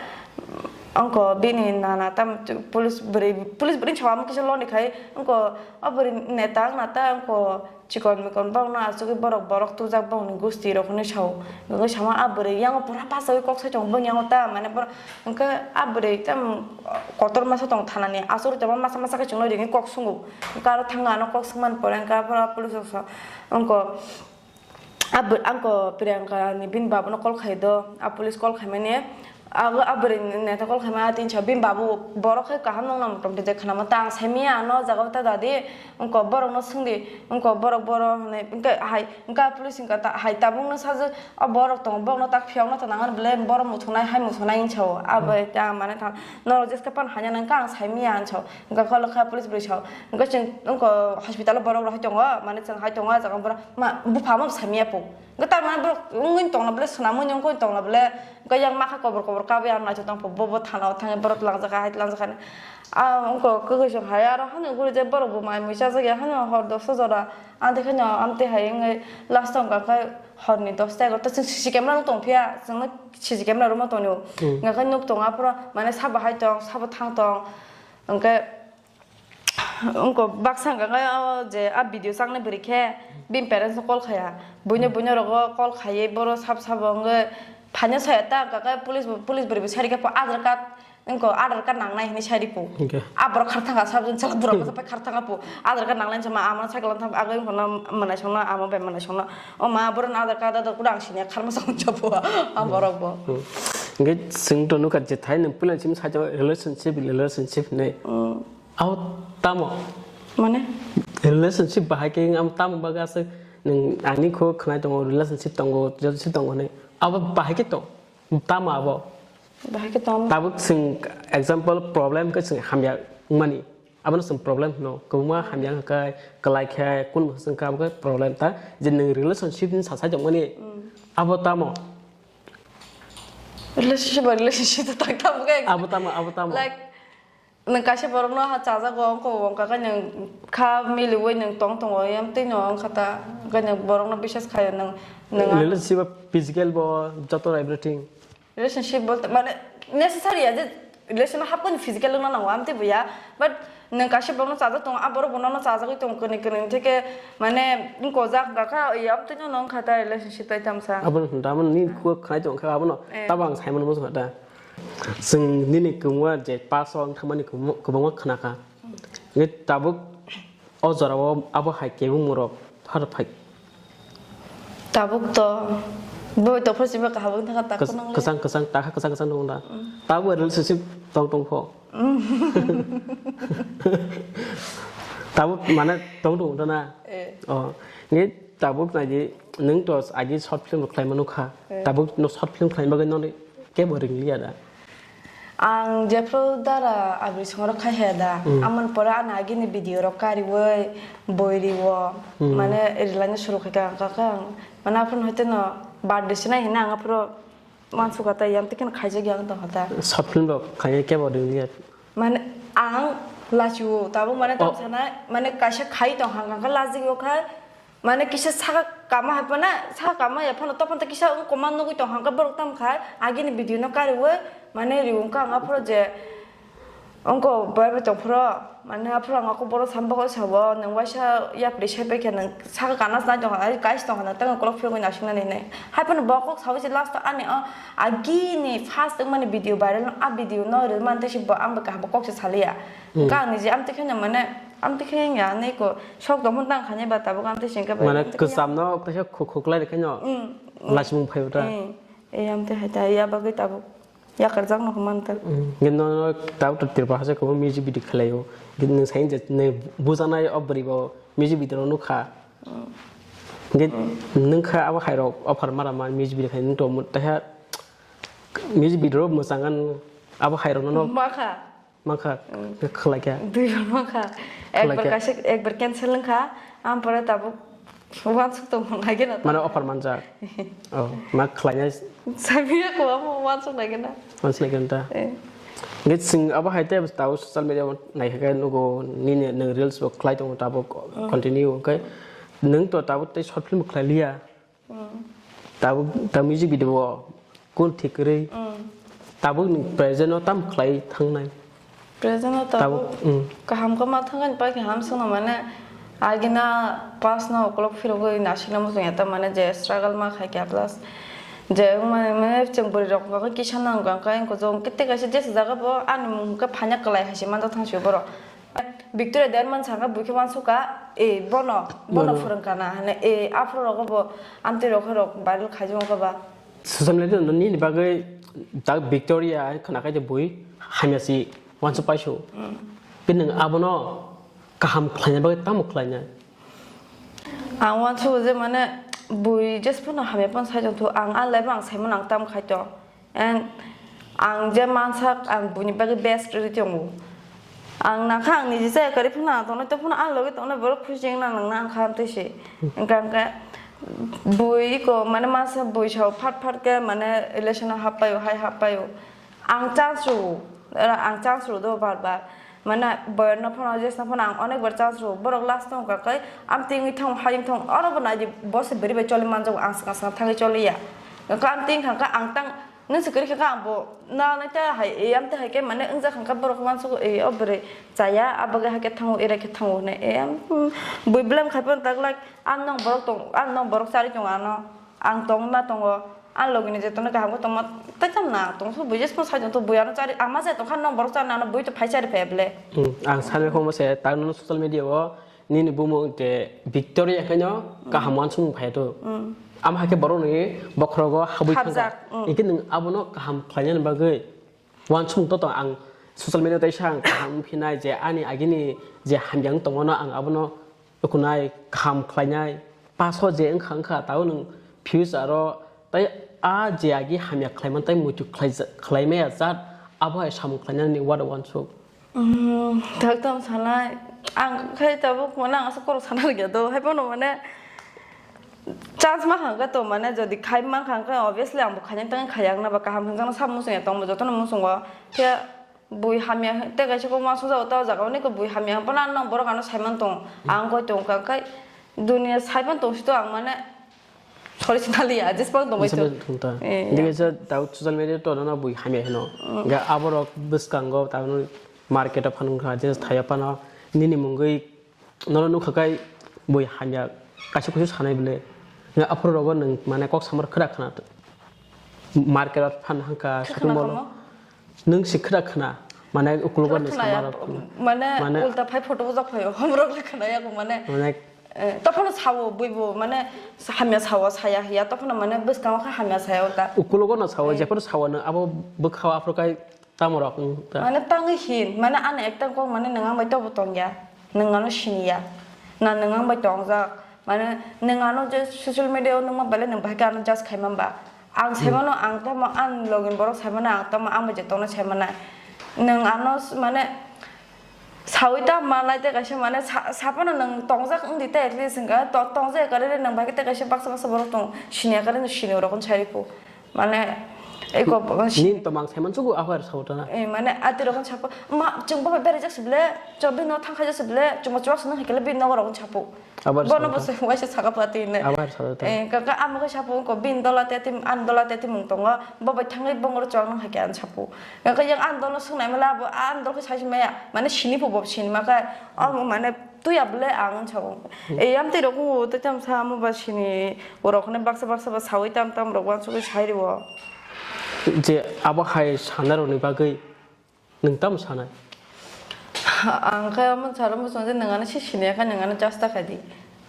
ongko bini nana tam police bwrwi, police bwrwi sawa kisa loni khai ongko o bwrwi neta wngna ta ongko chikon mikon borokno asugwi borok borok tubujak borokni gusti rok hinwi sao. Wngwi sama a bwrwi yango pura bachawi kok sai tongo boni yango ta mane borok hwnkhe a bwrwi tam kotor masa tong thanani asugwi tongma masa masa khe chwngno ringwi kok sungo. Hwnkhe aro thangwi ano kok swngmani pore hwnkhe aphuru police rok sa ongko. A bw-, ang ko Priyanka ni bini babu no call khai do, a police call khai mani, abo a bwrwi ni neta call khai mani, a tin sa bini babu borok khai kaham nung nang motom tei khna ma ta ang sai manya ano jaga o ta dadi, wngko borok no swng di, wngko borok boro hinwi, wngkhe hai, wngkha police wngkha ta, hai tabuk no sajak, o borok tongo, borok no tak phiyok no ta nang ani bwle, borok muthunai hai muthunai hinwi sao, abo Hmm. ta mane ta, norok jeska pan hanya nang kha ang sai manya hinwi sao. Hwnkhe khoroksa police bwrwi sao. Hwnkhe chwng wngkha hospital o borok rok hai tongo, mane chwng hai tongo, ah jaga o borok ma bupha ma samya po. Hwnkhe tamni borok wngwi tongna bwle, swnamwi wngwi tongna bwle, hwnkhe yang makha kobor kobor kabwi ang naithok tong po, bo bo thana o thangwi borok twlangjakha, hai twlangjakha hinwi. Ah, wngkha kwkhwrang hai aro hano guri je borok bo mai mui chajak ya hano hor dosta jora. Amtwi kheno amtwi hai wngwi last o hwnkha khe horni dosta egarota chwng C C camera rok tong phiya, chwngno C C camera room o tongo. Hmm. Hwnkha khe nuk tongo aphuru mane sabo hai tong, sabo thang tong. Hwnkhe Wngkha baksa hwnkha khe o je a video chaknai bwrwi khe bini parents no call khaiya. Buino, buino rogo call khaiwi boro sab sabo wngwi phaino saya ta hwnkha khe police bo, police bwrwi bo sari khe po Aadhaar card, wngkha Aadhaar card nangnai hinwi sari po. Hwnkhe. A borok khar thangkha sab jani chala borok bwsa pai khar thangkha po. Aadhaar card nangnai sama ama cycle thang agwi wngkha na mwnai songno ama bai mwnai songno. O ma borok ni Aadhaar card da kuda ang sini kharma sa wngcha po a borok bo. Hmm. Hwnkhe chwng to nukha je thai nwng puila simi side o relationship, relationship hinwi. Hmm. Abo tamo? Mane? Relationship bahai khe amo tamo bagwi aswk nwng ani kho khwnai tongo, relationship tongo, relationship tongo hinwi. Abo bahai khe tong? Tamo abo? Bahai khe tong. Tabuk chwng example problem khe chwng hamya wngmani. Abono chwng problem hwno. Kwbangma hamya wngkha, kwlai khe, kunu chwng kha, abo khe problem ta. Je nwng relationship ni sa sai tongmani. Mm. Abo tamo? Relationship ba relationship ta tak tamo khe. Abo tamo, abo tamo? Like, Nwng kaisa borokno ha chajago, wngkha, wngkha khe nwng kha miliwi nwng tong tongo, yam twi no wngkha ta, hwnkhe nwng borokno biswas khaio nwng, nwng a- Relationship o physical bo joto everything. Relationship bolte mane necessary ya je relation hapkhe physical wngna nango, amtwi buya, but nwng kaisa borokno chajak tongo, a borok bo nono chajagwi tongo, kwnwi kwnwi theke mane wngkojak hwnkha kha, yam twi no wngkha ta relationship tai tamsa. Abono hwnda, abono nini khugo khwnai tongkha, abono Eh. Tabo ang saimano muchungkha ta. Chwng nini kwbangma je past o wng thangmani kwbangma, kwbangma khna kha. Hwnkhe tabuk o jora o abo hai kebengmung rok phar phai. Tabuk to boi to phasiba kaham wng thangkha ta Kwch-, khwnang le. Kwchang kwchang takha kwchang kwchang tongo da. Mm. Tabuk relationship tong tong pho. Mm. Tabuk mane tong tong da na. Eh. Oh. Hwnkhe tabuk nai di nwng to agi short film rok khlai mano kha. Eh. Tabuk no short film khlai bagwi noni kebo ring liya da. Ang jephru dara abri songrok khai haya da. Hmm. Amoni pore ani agini video rok kariwi boi riwo. Hmm. Mane rilai no suru khai ka, ka, ka. Mane aphuru hoite no birthday sinai hina ang aphuru mansuka ta yam tikin khaijak yang tong hata. Short film rok khai kebo ring liya. Mane ang lachiwo tabuk mane Oh. Tam sana mane kaisa khai tong hang hang lajigyo khai. Mane kisa saka kama hai phano, saka kama ya phano, to phano kisa wng koma nugwi tong hangkhe borok tamo khai, agini video no kariwi, mane riwng kha ang aphuru je, wngko bai bai tong phuru, mane aphuru ang ako borok sam bagwi sabo, nwng waisa yapri sai pai khe nwng saka kana se nai tong kha, ai kais tong kha, nwng tei ukolok phirogwi naising nani hinwi. Hai phano bo kok sawi se last o ani o agini first wngmani video viral no, a video no rwmani tei se bo ang bai kaham bo kok se saliya. Hmm. Hwnkhe ang niji amtwi kheno mane, amtwi khe wngya hinwi ko sok tongphano tang khainai ba tabuk amtwi se hwnkhe bai Mane amtwi khe kwcham no kaisa khu-, khuklai rwkhe no Mm, mm. Lachimung phai bwta. Mm. Eh, amtwi hai ta, ya bagwi tabuk yakarjak no hwnmani ta. Mm. Hwnkhe no, no, tabuk to Tripura haste kwbangma music video khlai o. Hwnkhe nwng sai je nwng bujanai o bwrwi bo music video no nukha. Mm. Hwnkhe nwng kha abo hai rok offer mara ma music video khai nwng to mo-, taiha music video rok mwchang an abo hai rok no no. Ma kha. Mankha, khlaikha. Duibar mankha. Ekbar kaisa, ekbar cancel wngkha. Ampore tabuk uansuk tongmung lagina. Mane offer manjak. Oh, ma khlainai. Sabiya ko amo uansuk lagina. Uansuk lagina ta. Eh. Nge sing abo hai te tabo social media naikha nugo nini nang reels bo khlai tongo tabo continue, okay. Nang to tabo tei short film khlai liya. Tabuk ta music video o kun thik kwrwi. Tabuk ni present o tam khlai thangnai. Present o tabuk kaham khe ma thangani pai kaham songno mane agina past no ukolog phirogwi nasikna muchung ya ta mane je struggle ma khai kya plus je mane mane chwng bwrwi rok kisa nang kang kai ko jong kete kaisa jesa jaga bo ani mung khe phanya kwlai hai se manjak thang sio borok. Victoria Derman saka buikhe uansukha, e, bono, bono phwrwngkha na hwnwi, e, aphuru rogo bo amtwi rok khe rok viral khaijak wngkha ba. Social media no nini bagwi tak Victoria hai khwnakhai de bui hamya si uansuk paisu. Bini nwng abono kaham khlaina bagwi tamo khlainai? Ang uansuk je mane bui jesphano hamya phano sai tongthu, ang a life ang saimano ang tamo khaito. And ang je mansak, ang buini bagwi best rwdi tongo. Ang nangkha ang niji chaya kwrwi phano ang tongnai, tei phano ang logi tongnai borok khusi wngna nangna ang kha amtwi se. Hwnkha hwnkhe bui ko mane masa bui sao phat phat khe mane relation o happaio, hai happaio. Ang chance rwo, ang chance rwo do bar bar. Mane boyar no phano, jesno phano ang onek bar chance rwo. Borok last no hwnkha khe amtwi wngwi thang, hai wngwi thang, oro bo naidi bo se bwrwi bai choli manjago, ang swkang swkang thangwi choliya. Hwnkha amtwi wngkha khe ang tang Nung se kwrwi khe ang bo na nai ta hai, e, amtwi hai khe mane wngjak kha borok uansuk, e, o bwrwi chaya, a bagwi hai khe thango, era khe thango hwnwi, e, am, hmm, bui blame khai phano tak like, ang nong borok tong, ang nong borok chari tongo ano, ang tong ma tongo, ang logi ni je tongo kaham khe tongma, tei tam na tong su bui jesmo sai tong to bui ano chari, ang ma je tong kha nong borok chari ano bui to phai chari phai bwle. Hmm, ang sanai kho mo se tak no social media o Nini bumung te Victoria khaino kaham uansukmung phai to. Am hai khe borok ni bokhorogo habwi thangkha. Hapjak, mm. Hingke nwng abono kaham khlainani bagwi uansukmung to tong ang social media teisa ang kaham wngphinai je ani agini je hamya wng tongmano ang abono ukunai kaham khlainai. Paso je wngkha wngkha tao nwng future o tai a je agi hamya khlaiman tai muitu khlaija-, khlaimaya jat abo hai samung khlainani wada uansuk. Umm, tak tamo sanai. Ang khai tabuk mane ang aswk khorok sana rwgya do. Hai phano mane chance ma khang khe to mane jodi khai man khang khe obviously ang bo khaina tang khaya ang na ba kaham hwnjak na sab muchung ya tong bo joto no muchungo. Khe bui hamya tei kaisa kok ma sujao ta o jaga o niko bui hamya phano ang nang borok ano saiman tong. Ang koi tong kha khai dunia saiman tong si to ang mane Sorry, sinali ya, just pang tongbai to. Thung ta. Eh, ya. Digi sa tau social media to na bui hamya hino. Mm. Ga aborok bwskango tau market o phan wngkha, just thaya phano nini mungwi nono nukha kai bui hamya kaisa kusu sanai bwle. Ga aphuru rogo nwng mane kok samar khwra khna. Market o phan hangka shopping mall o. Khna kamo? Nwng si khwra khna. Mane uklogo nwng samar. Mane ulta phai photo bujak phaio. Homrok le khna yago mane. Mane Eh, tophano sao buibo, mane, hamya sao, saya hiya, tophano, mane, bwskango khe hamya saya o ta. Ukulogo no sao, eh, jephuru sao no, abo bwkhao aphuru kai tamo rok, mm, ta. Mane, tangwi hin, mane, ani ekta kok, mane, nwng ang bai tobo tongya, nwng ano siniya, na nwng ang bai tongjak, mane, nwng ano je social media o nukma belai nwng bahai khe ano judge khaima ba. Ang, hmm, saimano, ang tamo, ang login borok saimano, ang tamo, ang bai je tongna saimano. Nwng ano, mane, Sawi ta manai tei kaisa mane sa-, saphano nwng tongjak wngdi tei at least hwnkha to-, tongjak ya karwi nwng bai khe tei kaisa baksa baksa borok tongo siniya karwi nwng sini rokno sai rikhu mane eko. Nini to mang saiman chugo aho er sao tana. Eh, mane ati rokno sapa ma chwng bo bai berajak se ble chwng bini nogo thang khaijak se ble chwng bo chuak se nang hai khe le bini nogo rokno sapu. Bono bo se waisa saka pati hinwi. Abar sado ta. Eh, kaka amo khe sapu ko bini dola te tim, ani dola te timung tongo. Bo bai thangwi bongor chwng nang hai khe ani sapu. Kaka yang ani dolno swngnai mala bo ani dol khe sai maya. Mane sini phu bo sini ma khe. Amo mane tuya bwle ang sapu. Eh, yam twi rok o tei tam sa amo ba sini. Borok hwnwi baksa baksa ba sawi tam tam rok uansugwi sai rwo. Je abo hai sana rokni bagwi Nwng tamo sanai? Ang khe omo saro muchung je nwng ano se siniya khe nwng ano chasta khai di.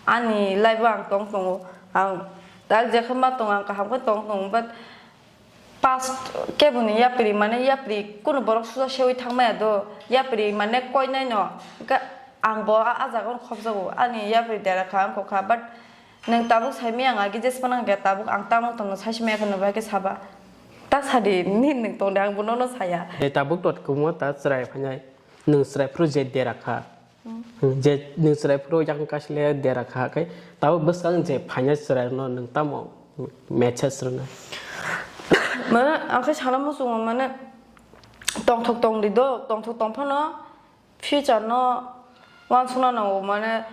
Ani life o ang tong tongo. Ang tak je khe ma tongo, ang kaham khe tong tongo, but past keboni yapri mane yapri kunu borok suja sewi thang maya do. Yapri mane koinai no. Hwnkhe ang bo a, a jaga o khobjago. Ani yapri dera kha ang kok kha, but nwng tabuk sai maya ang agi jespa nang khe tabuk ang tamo tongno sai se maya khe nwng bai khe saba. Ta sadi, nini nwng tongdi, ang bo nono saya. Tei tabuk tot kwbangma ta chwrai phainai. Nwng chwrai phuru je dera kha. Hmm, je nwng chwrai phuru yakung kaisa le dera kha, khe tabuk bwskang je phainai chwrai no nwng tamo message rwnai? Mane, ang khe sana muchungo, mane, tongthok tongdi do, tongthok tong phano, future no uansukna nango, mane,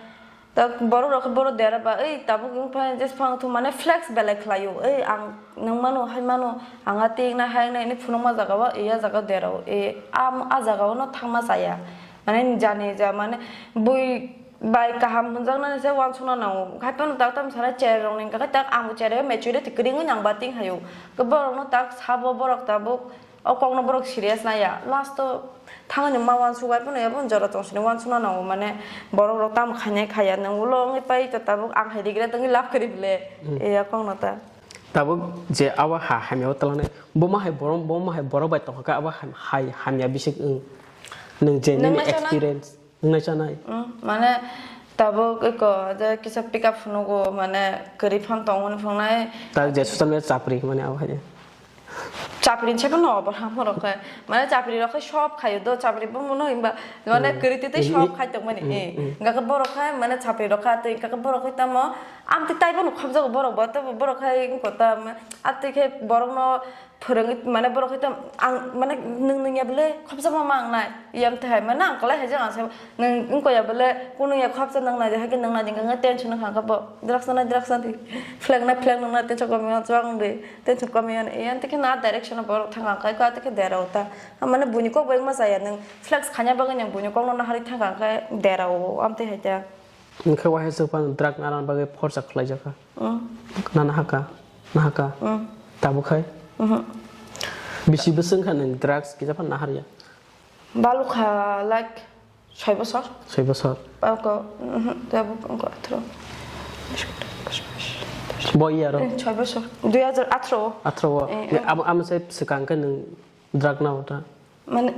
ta borok rok khe borok dera ba, ei tabuk wng phai jesphang thung, mane, flex belai khlai o, ei ang nung mano, hai mano, ang a tik na hai na ini phunukma jaga o, iya jaga o dera o, ei am a jaga o no thangma chaya, mane, jani ja, mane, bui bai kaham hwnjaknani se uansukna nango, hai phano tak tam sana cherai rok ni hwnkha khe tak ang bo cherai o maturity kwrwi wngwi nang ba ting hai o, borok no tak sabo borok tabuk. O kokno borok serious naiya. Last o thangni ma uansuk bai phano yabo jora tong sini uansukna nango, mane borok rok tamo khainai khaiya, nwng ulo wngwi pai to tabuk ang hai regret wngwi love kwrwi bile. Hmm. Eya kokno ta. Tabuk je abo ha hamya o twlangnai, bo ma hai borok, bo ma hai borok bai tongkha khe abo ham-, hai hamya bisik wng. Nwng je nini Nwng naisana experience. Wngnai chanai. Mm, mane tabuk eko je kisa pick up phunugo, mane kwrwi phone tongmani phunuknai. Ta je social media chapri mane abo hai. Chapri se bono obo ham rok khe. Mane chapri rok khe sob khayo do, chapri bo mono himba mane Mm. kwrwi twi twi Mm, sob mm. khai tongmani. Mm, Eh, mm. Hingkha khe borok khe mane chapri rok kha twi hingkha khe borok khe tamo amtwi tai bono khobjago borok bo, tei borok khe wngkha ta, atwi khe borok no phwrwngwi, mane borok hwnkhe ang, mane nwng nungya bwle khopsa ma mang nai, yang twi hai, mane ang kwlai hai jagao se nwng wngkha ya bwle kunu ya khopsa nang nai, hai khe nang nai, hwnkhe tension wngkha bo, drugs nang nai, drugs nang di, flag nai, flag nang nai, tension komi ya, chuak wng di, tension komi ya, yang twi khe na direction o borok thang kha, kha twi khe dera o ta, mane buini kok bai ma chaya, nwng flex khaina bagwi nwng buini kok no naharwi thang kha, khe dera o, am twi hai ta. Hwnkhe waisa se phano drug nana bagwi forsa khlaijakha. Mm. Nana haka, nahaka. Mm. Tabuk khai? Mhm. Bisi bwswk wngkha nwng drugs kisa phano naharya? Balukha, like, soi bosor. Soi bosor. Oko, mhm, tabuk wngkha athro. Bo iya ro? Eh, soi bosor. Dui hajar athro. Athro o. Eh, eh. Amo, amo se swkang khe nwng drug na ota? Mane,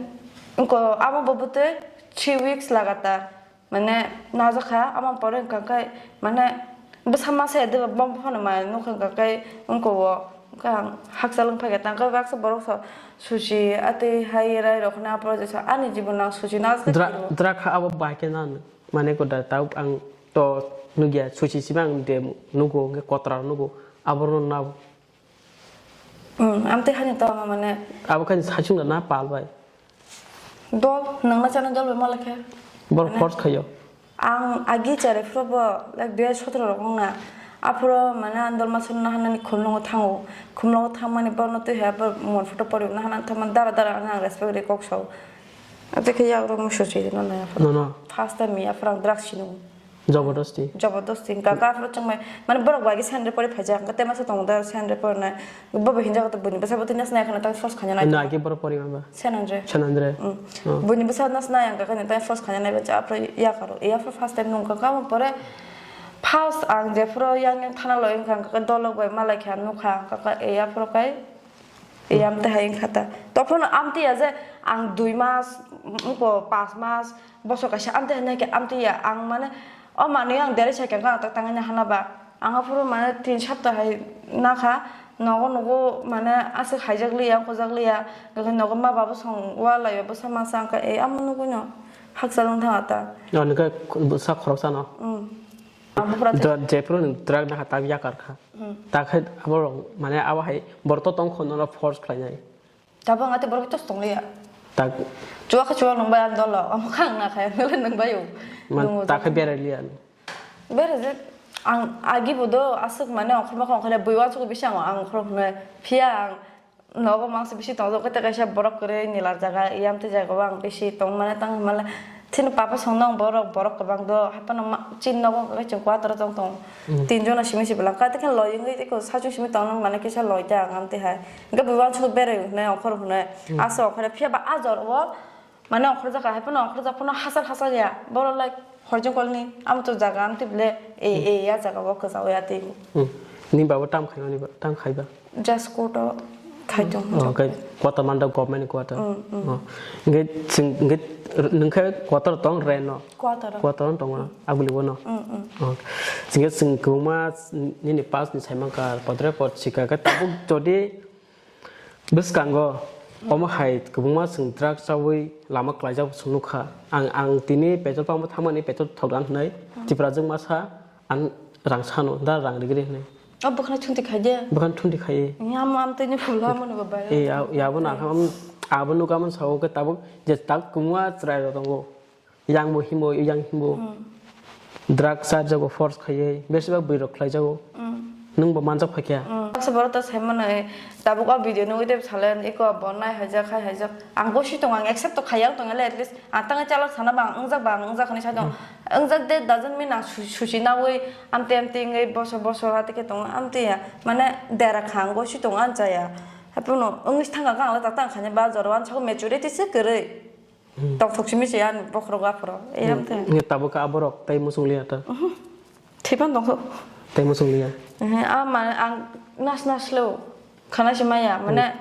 wngkha amo bo bwtwi three weeks lagatar. Mane, najakha, amo pore wngkha khe, mane, bwsa masa ya deba bom phano ma nukha wngkha khe, wngkha o, wngkha ang hakchal wngphaikha, tangkhe baksa borok sa suchi, atwi hai rai rok na, aphuru jesa ani jibon ang suchi na Dra-, dra kha abo bai khe na, mane, koda tau ang to nugya, suchi sima ang de nugo, hwnkhe kotra nugo, aborno na. Hmm, amtwi hani tongma mane. Abo khe saichung na pal bai. Dol, nangna chana dol bai malai khe. Bor Mane, force khayo. Ang agi chare phuru bo, like, dui hajar sotro rok wngna. Aphuru mane ang dol masuk na hanani khulnungo thango. Khulnungo thangmani borno twi hai bo mon photo pori na hanani thangmani dara dara ang respect ri kok sao. Ate khe yak rok musuchi no na. No, no. First time ya phuru ang drugs sino. Jabardasti. Jabardasti. Hingkha khe aphuru chwng bai, mane borok bai khe sandre pori phaijak, hingkha tema se tongo da sandre pori nai. Bo bai hinjak ta buini bwsa bo tini asnai khana ta force khaina nai. Na ki borok pori ma ba? Senandre. Senandre. Mm. Oh. Buini bwsa nas nai hingkha khe ta force khaina nai ba cha aphuru yakaro. Iya aphuru first time nung kha kha pore first ang je phuru yang yang thana loi hingkha khe dolok bai malai kha nukha hingkha khe iya aphuru kai. Ei, amtwi hai wngkha ta. Tokphano amtwi ya je ang dui mas, wngkha panch mas, bosor kaisa amtwi hai nai khe amtwi ya. Ang mane, o manwi ang dere sai khe ang tak tangwi na hana ba. Ang aphuru mane tin sapta hai nakha, nogo nogo mane aswk haijak liya, wngkojak liya. Hwnkhe nogo ma babu song wa laiyo bwsa masa wngkha, ei amo nugwi no hakchal wng thanga ta. O, nokhe bwsa khoroksa no? Mm. Ang buphuru tei Dra-, jephuru nwng drug nahar tak yakar kha. Hmm. Ta khe abo rok, mane, abo hai borok to tong kho, nono force khlainai. Tabuk ang ate borok to tong liya. Tak. Chuwa khe chuwa nung bai ang dolo, amo khe ang na khe, nung bai o. Man, Nung ta khe je. Berai liya. Berai je, ang agi bo do aswk mane ongkhorma khe ongkhorya bui wansukgo bisi ang, ang ongkhor hwnwi. Phiya ang Nogo mangsa bisi tongjak, khe kaisa borok kwrwi nila jaga, yamtwi jaga o ang bisi tong mane tang male. Chini papa song nong borok, borok kwbang do, haphano ma-, chini nogo hwnkha khe chwng quarter o tong tong. Mm. Tin jona simi si bwlang, kate khe loi wngwi eko sachung simi tong nang mane kisa loi ta ang amtwi hai. Hwnkhe bui uansukgo berai hwnwi, ongkhor hwnwi. Mm. Asa ongkhor phiya ba a jora o, Mane ongkhorjak kha, hai phano ongkhorjak phano hachal hachal ya. Boro like horjong kolni, amo to jaga, amtwi bole, e, e, ya jaga o kwchao ya tei. Hmm. Ni babo tam khaimani ba, tam khaiba? Just court o khai tong. Oh, okay. Quarter manda government quarter. Hmm, hmm. Oh. Nge sing, nge nungkhe quarter tong rent no? Quarter o. Quarter o tong na, aguli bono. Hmm, hmm. Oh. Singe sing kuma nini pass ni saimang ka, podre pod sika ka, tabuk jodi Bwskango omo hai kwbangma chwng drugs chawi lama klaijak chwng nukha. Ang, ang tini petrol pump o thangmani petrol thok dan hwnwi Tipra jwk masa ang rang sano, da rang rigri hwnwi. O bwkhano thunti khai de. Bwkhano thunti khai. Yam am tini phulha mani ba bai. E, ya, ya bo na kham, abo nuka man sao ke tabuk je tak kumwa chwrai rok tongo. Yang bo himo, yang himo. Drug charge jago force khaiye, besibak bwrwi rok khlai jago. Nwng bo manjak phai kha. Baksa borok ta sai mano, tabuk o video nugwi tei salai eko bo nai haijak, khai haijak. Ang gosi tongo, ang accept to khaiya tongo le, at least ang tangwi chalak sana ba ang wngjak ba ang wngjak hinwi sai tongo. Wngjak de doesn't mean ang su-, susi nawi amte amte wngwi bosor bosor hati khe tongo amte ya. Mane dera kha ang gosi tongo ang chaya. Hapono wngwi thangkha ang le ta tang khani ba jora wansukha maturity se kwrwi. Tongthok simi se ani bokhorok aphoro. Eyam te. Nge tabuk kha aborok tei muchung liya ta. Thaipan tongthok. Tei muchung liya. Ehe, a ma ang nas nas lo. Khana se maya, mane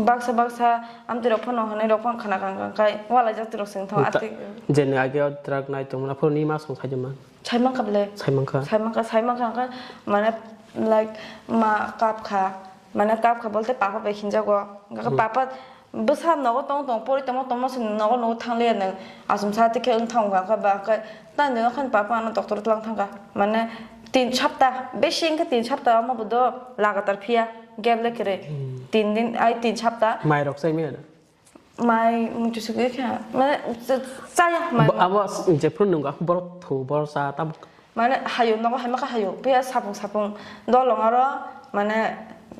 baksa baksa amtwi rok phano hwnwi rok phano khana kang kang kai. Wala jati rok sing thong ati. Jeni age o truck nai tongmana phoro ni ma song saijama. Saimang kable. Saimang kha. Saimang kha, saimang kha, mane like ma kap kha. Mane kap kha bolte papa bai hinjago. Papa bwsa nogo tong tong pori tongmo tongmo se nogo nogo thang liya nwng asum sa tikhe wng thang kha ba khe tang de khan papa ano doctor tlang thang kha mane tin sapta besi wngkhe tin sapta omo bo do lagatar phiya gap le kre tin din ai tin sapta. Mai rok chai maya na? Mai muitu se kha mane chaya mai. Abo jephru nungkha borok thu borok cha tabuk. Mane hayo nogo hai maka hayo, phiya sapung sapung dolong aro mane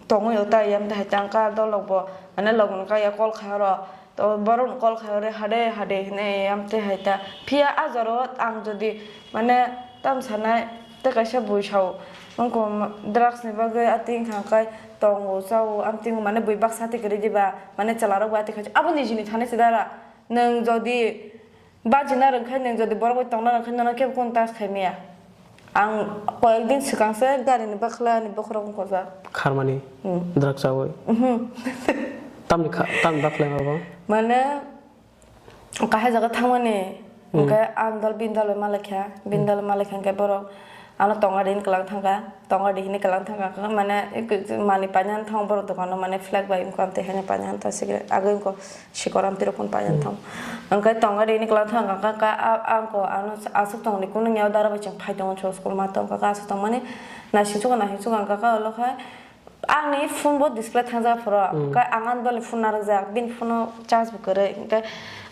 tongwi o ta yam de hai tangka dolok bo mane logno kaya kol khai oro to borok no kol khai ore hade hade hine yam te hai ta phiya a joro ang jodi mane tam sanai te kaisa bui sao wngko drugs ni bagwi a ting kha kai tongo chao am ting mane bui baksa te kwrwi diba mane chwla rok bo a te khai abo ni jini thani se dara nwng jodi Bajina rwngkhai nwng jodi borok bai tongna rwngkhai nono kebo kunu touch khai maya. Ang koyek din swkang se gari ni bakla ni bokhorok wngkha jak. Kharmani. Hmm. Drug chawi. Mhm. Tamni kha, tamni bakla ma bo? Mane kahai jaga thangmani. Hmm. Hwnkhe ang dol bin dol bai malai kha, bin dol bai malai kha hwnkhe borok ano tonga din kwlang thangkha. Tonga di hini kwlang thang kha, mane, mani paina thang borok dukano, mane, flag bai wngkha, amtwi haino paina thang sigre, agwi wngkha, sikor amtwi rokon paina thang. Hwnkhe tonga di hini kwlang thang kha, kha, a, angko, ano, aswk tongni kunu neo dara bai chwng phai tongo, chwng school ma tong kha, aswk tongmani, naising chugo, naising chugo, ang kha, kha, ulo khe, ani phone bo display thangjak phoro, khe ang ani dol ni phone narwkjak, bini phone o charge bo kwrwi, hwnkhe,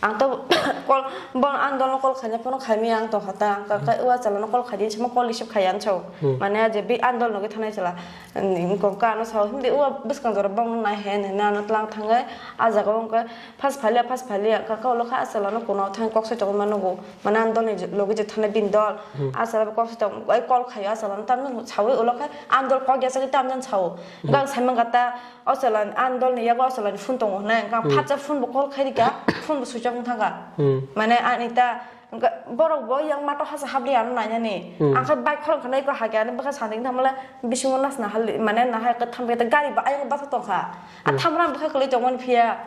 Ang to call, bon ang dolno call khaina phone khaimaya ang tongkha ta, ang ka, ka, uwa chalano call khaidi, samo call receive khaiya ang sao. Hmm. Mane je bi ang dol nogi thanai chala, mm, ko ka ano sao, hindi uwa bwskang jora bong nai he, nai ano tlang thangai, a jaga o wngkha, fast phaliya, fast phaliya, ka, ka ulo kha a chalano kuno thang kok sai tongma nugo, mane ang dolni logi je thanai bini dol, hmm, a chala kok sai tong, ai call khaio a chalano tamno saui ulo kha ang dol kok ya sagwi tamno sao. Hmm. Gang sai mangka ta, O chalani, ani dolni yago o chalani phone tongo hwnwi, hwnkhe ang phatsa phone bo call khai rikha, phone bo switch off wng thangkha. Hmm. Mane ani ta, hwnkhe borok bo yang mato hasa habliya ano nainani. Hmm. Ang khe bike khorang khe naikha hakhe ani bwkha sanding thamle bisingo nasna hali, mane nahai khe thamkhe ta gari bo ayang bathak tongkha. A thamrang bwkha kwlwi tongmani phiya.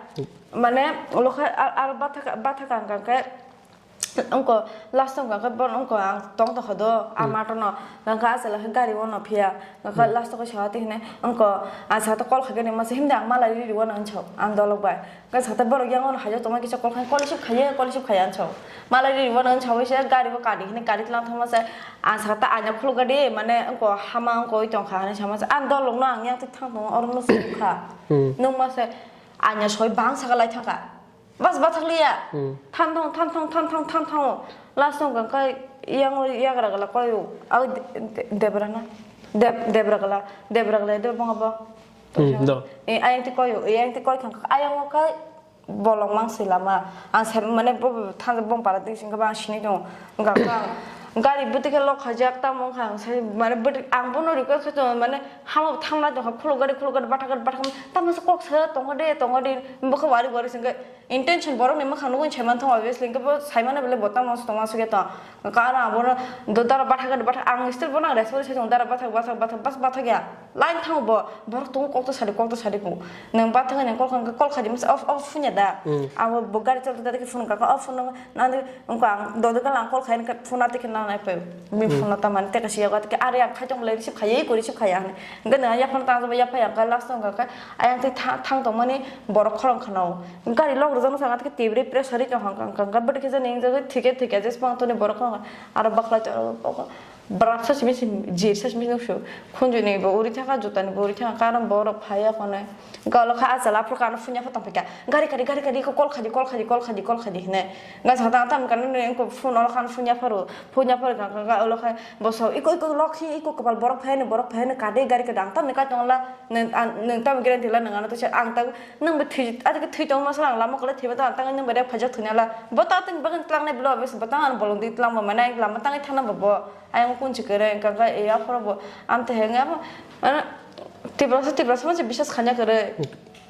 Mane ulo khe ar, ar bathak, bathak ang khe Wngkha last o hwnkha khe bono wngkha ang tong tongkha do, a mato no. Hwnkha achai khe gari o no phiya. Hwnkha last o khe saha twi hwnwi wngkha, ang sata call khaikhe nini masa himdi ang malai riri o no hinwi sao ang dolok bai. Hwnkha sata borok yang o no haijak tongma kisa call khai, call receive khaiya, call receive khaiya hinwi sao. Malai riri o no hinwi saui se gari o kadi hwnwi kadi tlang thangma se ang sata aina khuluk gadi mane wngkha hama wngkha oi tongkha hinwi sama se ang dolok no ang yang twi thang tongo oro no sukha. Nung ma se aina soi bang saka lai thangkha. Bas bathak liya. Hmm. Than thong, than thong, than thong, than thong. Last song kang kai yang yagra gala koi o. Au de-, de-, debra na. Deb-, debra gala, debra gala de bong abo. Hmm, do. E, ayang ti koi o, e, ayang ti koi kang, ayang o kai bolong mang si lama. Ang sem mane bo, bo, than bong para ding sing ka bang sini dong. Gari bwtwi khe lok khajak, tamo wngkha ang sai, mane bwtwi, ang bono request khe tongo, mane hama bo thangna tongkha, khuluk gari, khuluk gari, bathak gari, bathak gari, tamo se kok sa tongo de, tongo de, bokhe wari wari singkhe intention borokni mwkhang nugwi saiman thangma, obviously, hwnkhe bo saimano belai bo tamo se tongma sugya tong. Kara ang bono do dara bathak gari, bathak, ang still bono ang respond se tongo, dara bathak, bathak, bathak, bas bathak ya, line thango bo, borok tongo kokto sadi, kokto sadi bo. Nwng bathak nang kol kha, kol kha di masa off, off phunya da. Hmm. Abo bo gari chalta da khe phone kha, off phone nang, wngkha ang dodikal ang kol khaini khe phone atwi khe Nai pai, bini phone no tamani teka si yago, teke are ang khai tong le receive khaiya, ko receive khaiya hwnwi. Hwnkhe nang yaphang tang jaba yaphai ang kha last wngkha khe ayang tei tha-, thang tongmani borok khorang khana o. Gari lok rwjak nang sakha teke tibri pressure ri tong hang kha, hang kha, but khe jani wng jagwi thike thike jeswk phang toni borok khorang khana. Aro bakhla to, aro bwkha bwrap sa simi simi jir sa simi nuksu. Khunju ni bo uri thangkha, juta ni bo uri thangkha, karon borok phaiya hwnwi. Hwnkhe olo kha a chwla aphuru khe ano phone yapha tongphaikha. Gari kari, gari kari, kho call khaidi, call khaidi, call khaidi, call khaidi hwnwi. Hwnkhe sakha tang tam kano nini wngkha phone olo kha ano phone yapharu, phone yapharu kha, kha, kha, olo kha boso, iko, iko, lok hi, iko, kwpal borok phai hwnwi, borok phai hwnwi, kade gari kade ang tamni kai tongla, nwng, ang, nwng tamni guarantee la nwng ano tisa, ang tang, nwng bo thwi, a thwi tongma sala ang lama kwlai thwiba ta, ang tang nwng bo rek phaijak thwinala, bo ta tang bagwi tlangnai bwlwi, bo tang ano bolong di tlang bo mane, lama tangwi thangna bo bo, ayang kunchi kwrwi, hwnkhe, hwnkhe, e, aphuru bo, amte hwnwi abo, ano, Tiprasa, Tiprasa mase bisas khanya kwrwi.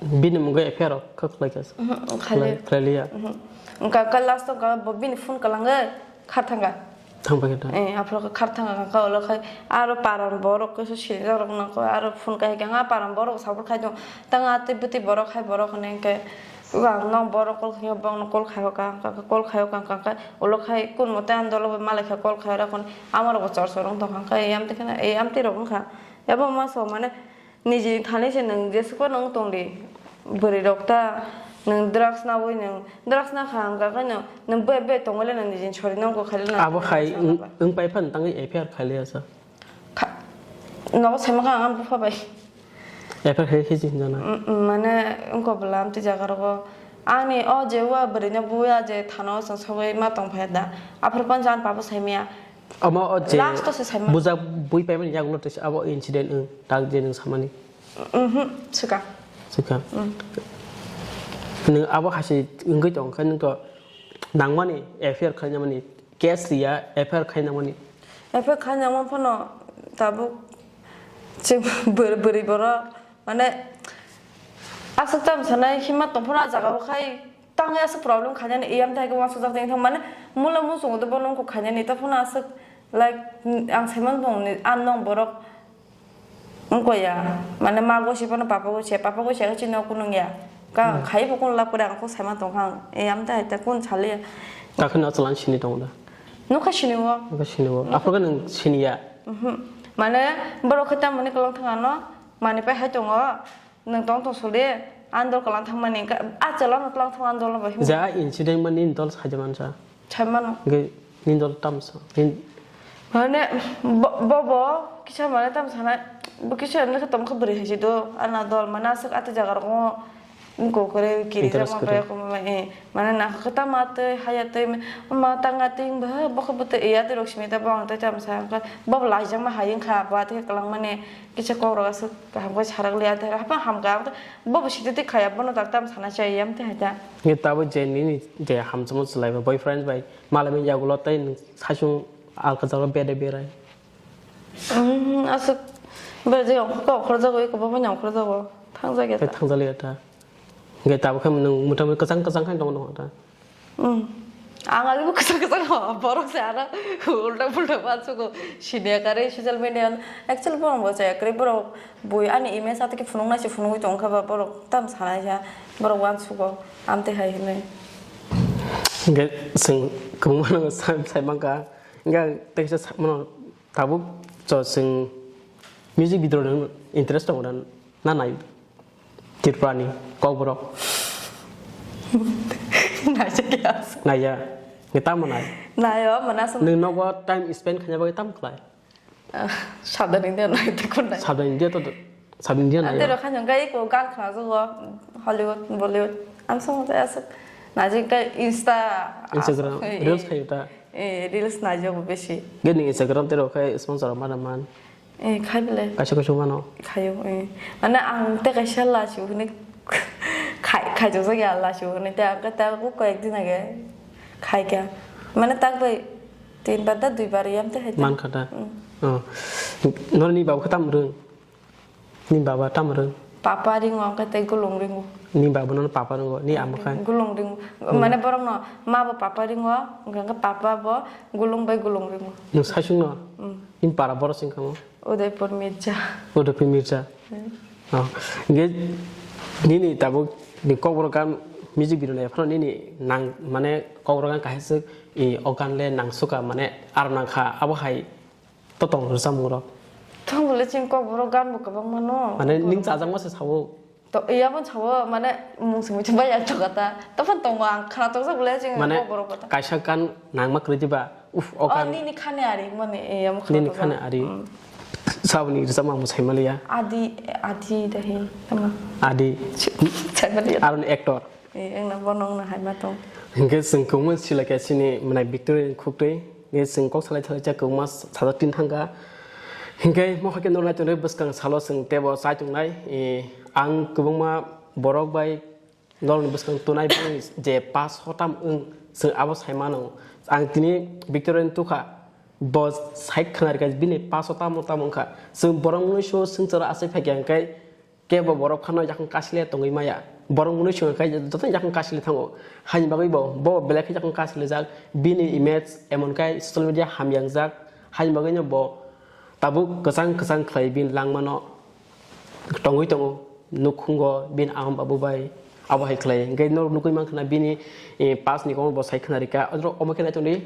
Bini mungwi F I R rok kha khlai kha. Mhm, khali. Khlai, khlai liya. Mhm. Wngkha kha last o kha bo bini phone kwlangwi khar thangkha. Thangpai khe ta. Eh, aphuru kha khar thangkha kha ulo khai aro paran borok khe sinijak rok nang kha aro phone kai kha nga paran borok sabur khai tong. Tang a tei bwtwi borok khai borok hwnwi khe ang nang borok call khai bong no call khai kha kha call khai kha kha ulo khai kun mote ang dolo malai kha call khai rok hwn amorok bo chor chor wng tong kha kha yam tei kheno eh, yam tei rok wng kha. Abo ma so mane Nijini thani se nwng jesukphano wng tong di. Bwrwi rok ta nwng drugs nawi nwng drugs nakha hwnkha khe nwng, nwng be be tongwi le nwng nijini sori nokgo khai le nwng Abo hai wng, wng pai phano tangwi F I R khai liya sa. Kha-, nogo saima kha ang bupha bai. F I R khai khe se hinjana. Mm, mm, mane wngkha bwla amtwi jaga rogo ani o je wa bwrwi no buya je thano chwng sogwi ma tong phai da. Aphuru phano jan pabo saimaya. Omo o je Last o se saimano. Bujak bui paimani yagulo tei abo incident wng tak je nwng samani. Mhm, swkang. Swkang. Mm. Nwng abo hai se wngwi tong khe nwng to nangmani F I R khainamani case riya F I R khainamani. F I R khainama phano tabuk chwng bwrwi bwrwi borok mane aswk tam sanai hima tong phano ah jaga o khai Tangwi aswk problem khainani, eyam thai khe uansukjak tongthok mane, mula muchungo de bono wngkha khainani, tei phano aswk, like, ang saiman tongni, ang nong borok wngkha ya, mane ma gosi phano papa gosi ya, papa gosi ya khe chini o kunung ya, ka Hmm. khai bo kun lab kore ang kok saiman tongkha ang, eyam thai ta kun saliya. Takhe no chwla sini tongo da? Nokha sini o. Nokha sini o. Aphuru khe nwng sini ya? Mhm. Mane borok khe tamoni kwlwng thang ano, mani pai hai tongo. Nwng tong tong suli, andol kwlwng thangmani, a chwla no twlang thang andol no bo himwi. Ja incident mani nini dol saja mansa. Saimano. Ge nini dol tamsa. Nin- Mane bo, bo, bo, kisa mane tamsa na, bo kisa ne khe tong khe bwrwi hai si do, ana dol mane aswk ati jaga rogo, kokore kiri Interest jaga kore. Bai ko mane, eh, mane na khe tama tei, haya tei, ma tanga tei, ba, bo khe bo tei, iya tei rok simi ta, bo ang tei tamsa, bo bo laijak ma hai wngkha, bo ati kwlwng mani, Kisa kok rok aswk kaham khe sarak liya tei haphang hamkha, bobo sititwi khaya, bono tak tam sana chaya, yam tei hai ta. Nge tabuk je nini je hamchwmwi chwlai bai boyfriend bai malai mani yagulo tei nwng saichung alka jaga bede berai. Umm, aswk, bai je ongkhor khe ongkhorjago, eko bobo ni ongkhorjago, thangjak ya Tei ta. Thangjak liya ta. Nge tabuk khe nwng mota moti kwchang kwchang khe tongo ta. Hmm. Ang agaibo kwchang kwchang ho, borok se aro ulta pulta uansugo, siniya karwi social media. Actually, borok bo chaya kwrwi, borok bui ani image atwkhe phunuknai se phunugwi tongkha ba, borok tam sanai sa, borok uansugo, amtwi hai hinwi. Hwnkhe chwng kwbangma no sai, sai mankha, hwnkhe ang teisa sakmano tabuk cho chwng music video rok interest tongo na, na nai? Tripura ni Kokborok. Naijak ya. Naiya. Nge tamo nai? Nayo, mana sum. Nwng nogo time spend khaina bagwi tamo khlai? Ah, Southern India nai, te kun nai. Southern India to, Southern India nai. Ante rokha nang gai ko gan khna jo go, Hollywood, Bollywood. Am song ja asuk. Naijak kai Insta. Instagram, eh, reels eh. Khai ta. Eh, reels naijak besi. Ge ni Instagram te rokha sponsor mana man. Eh, khai bele. Kaisa kaisa mano. Khayo, eh. Mane ang te kaisa lachibo hwnwi khai, khaijak ya lachibo hwnwi te ang ta ko koyek din age khai kha. Mane tak bai tin bar da dui bar yam te hai ta. Man kha ta. Mm. Oh. Nor ni baba khe tam rwng? Ni baba tam rwng? Papa ringo ang khe tei gulung ringo. Ni baba no papa ringo, ni ama khai? Gulung ringo. Hmm. Mane borok no ma bo papa ringo, hwnkhe papa bo gulung bai gulung ringo. Nwng saichung no? Hmm. Ni para borok sing kamo? Udaipur Mirza. Udaipur Mirza. Hmm. Oh. Hwnkhe nini tabuk ni Kokborok gan Music video nai phano nini nang mane kok rok ang kaisa swk, i, o gan le nang suka mane aro nang kha abo hai to tong rwchapmung rok. Tong bole chini kok borok gan bo kwbang mano. Mane ning chajakma se sawo. To, iya bo sawo, mane mung simi chumbai ya chokata. To phan tongo ang khana toksa bole chini Mane kok borok kota. Kaisa gan nangma kwrwi diba. Uf, o Oh, gan nini khani ari mani, iya mo khana Nini toksa. Khani ari. Mm. Saboni rwchapmung ang bo saimaliya. Adi, Adi dahi. Tama. Adi. Saimaliya. Aron actor. Eh, engna bono wngna hai ma tong. Hingke chwng kwbangma sila khe chini mwnai Victoria ni khuktwi. Hingke chwng kok salai salai cha kwbangma sajak tin thangkha. Hingke mokha khe nornai tonwi bwskang salo chwng tebo chai tongnai. Eh, ang kwbangma borok bai norokni bwskang tonai bini je pass hotam wng chwng abo sai mano. Ang tini Victoria ni tukha. Bo sai khna rikha bini pass hotam hotam wngkha. Chwng borok mwnwi so swngcharo asai phaikha hingke Kebo borok phano yakung kasile tongwi maya. Borok mwnwi swngo khe joto yakung kasile thango. Haini bagwi bo, bo belai khe yakung kasilijak. Bini image emon khe social media hamyangjak. Haini bagwino bo tabuk kwchang kwchang khlai bini langmano tongwi tongo. Nukhungo bini ama babu bai abo hai khlai. Hwnkhe norok nukwi mankha na bini, eh, pass ni komo bo sai khna rikha. Odro omo khe naitongdi.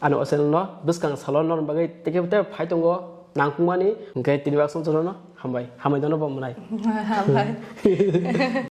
Ano o channel no bwskang salo norok bagwi tei khe phai tongo nangkukmani, hwnkhe tini baksa jotono hambai, hambai dono bo mwnai. Hambai.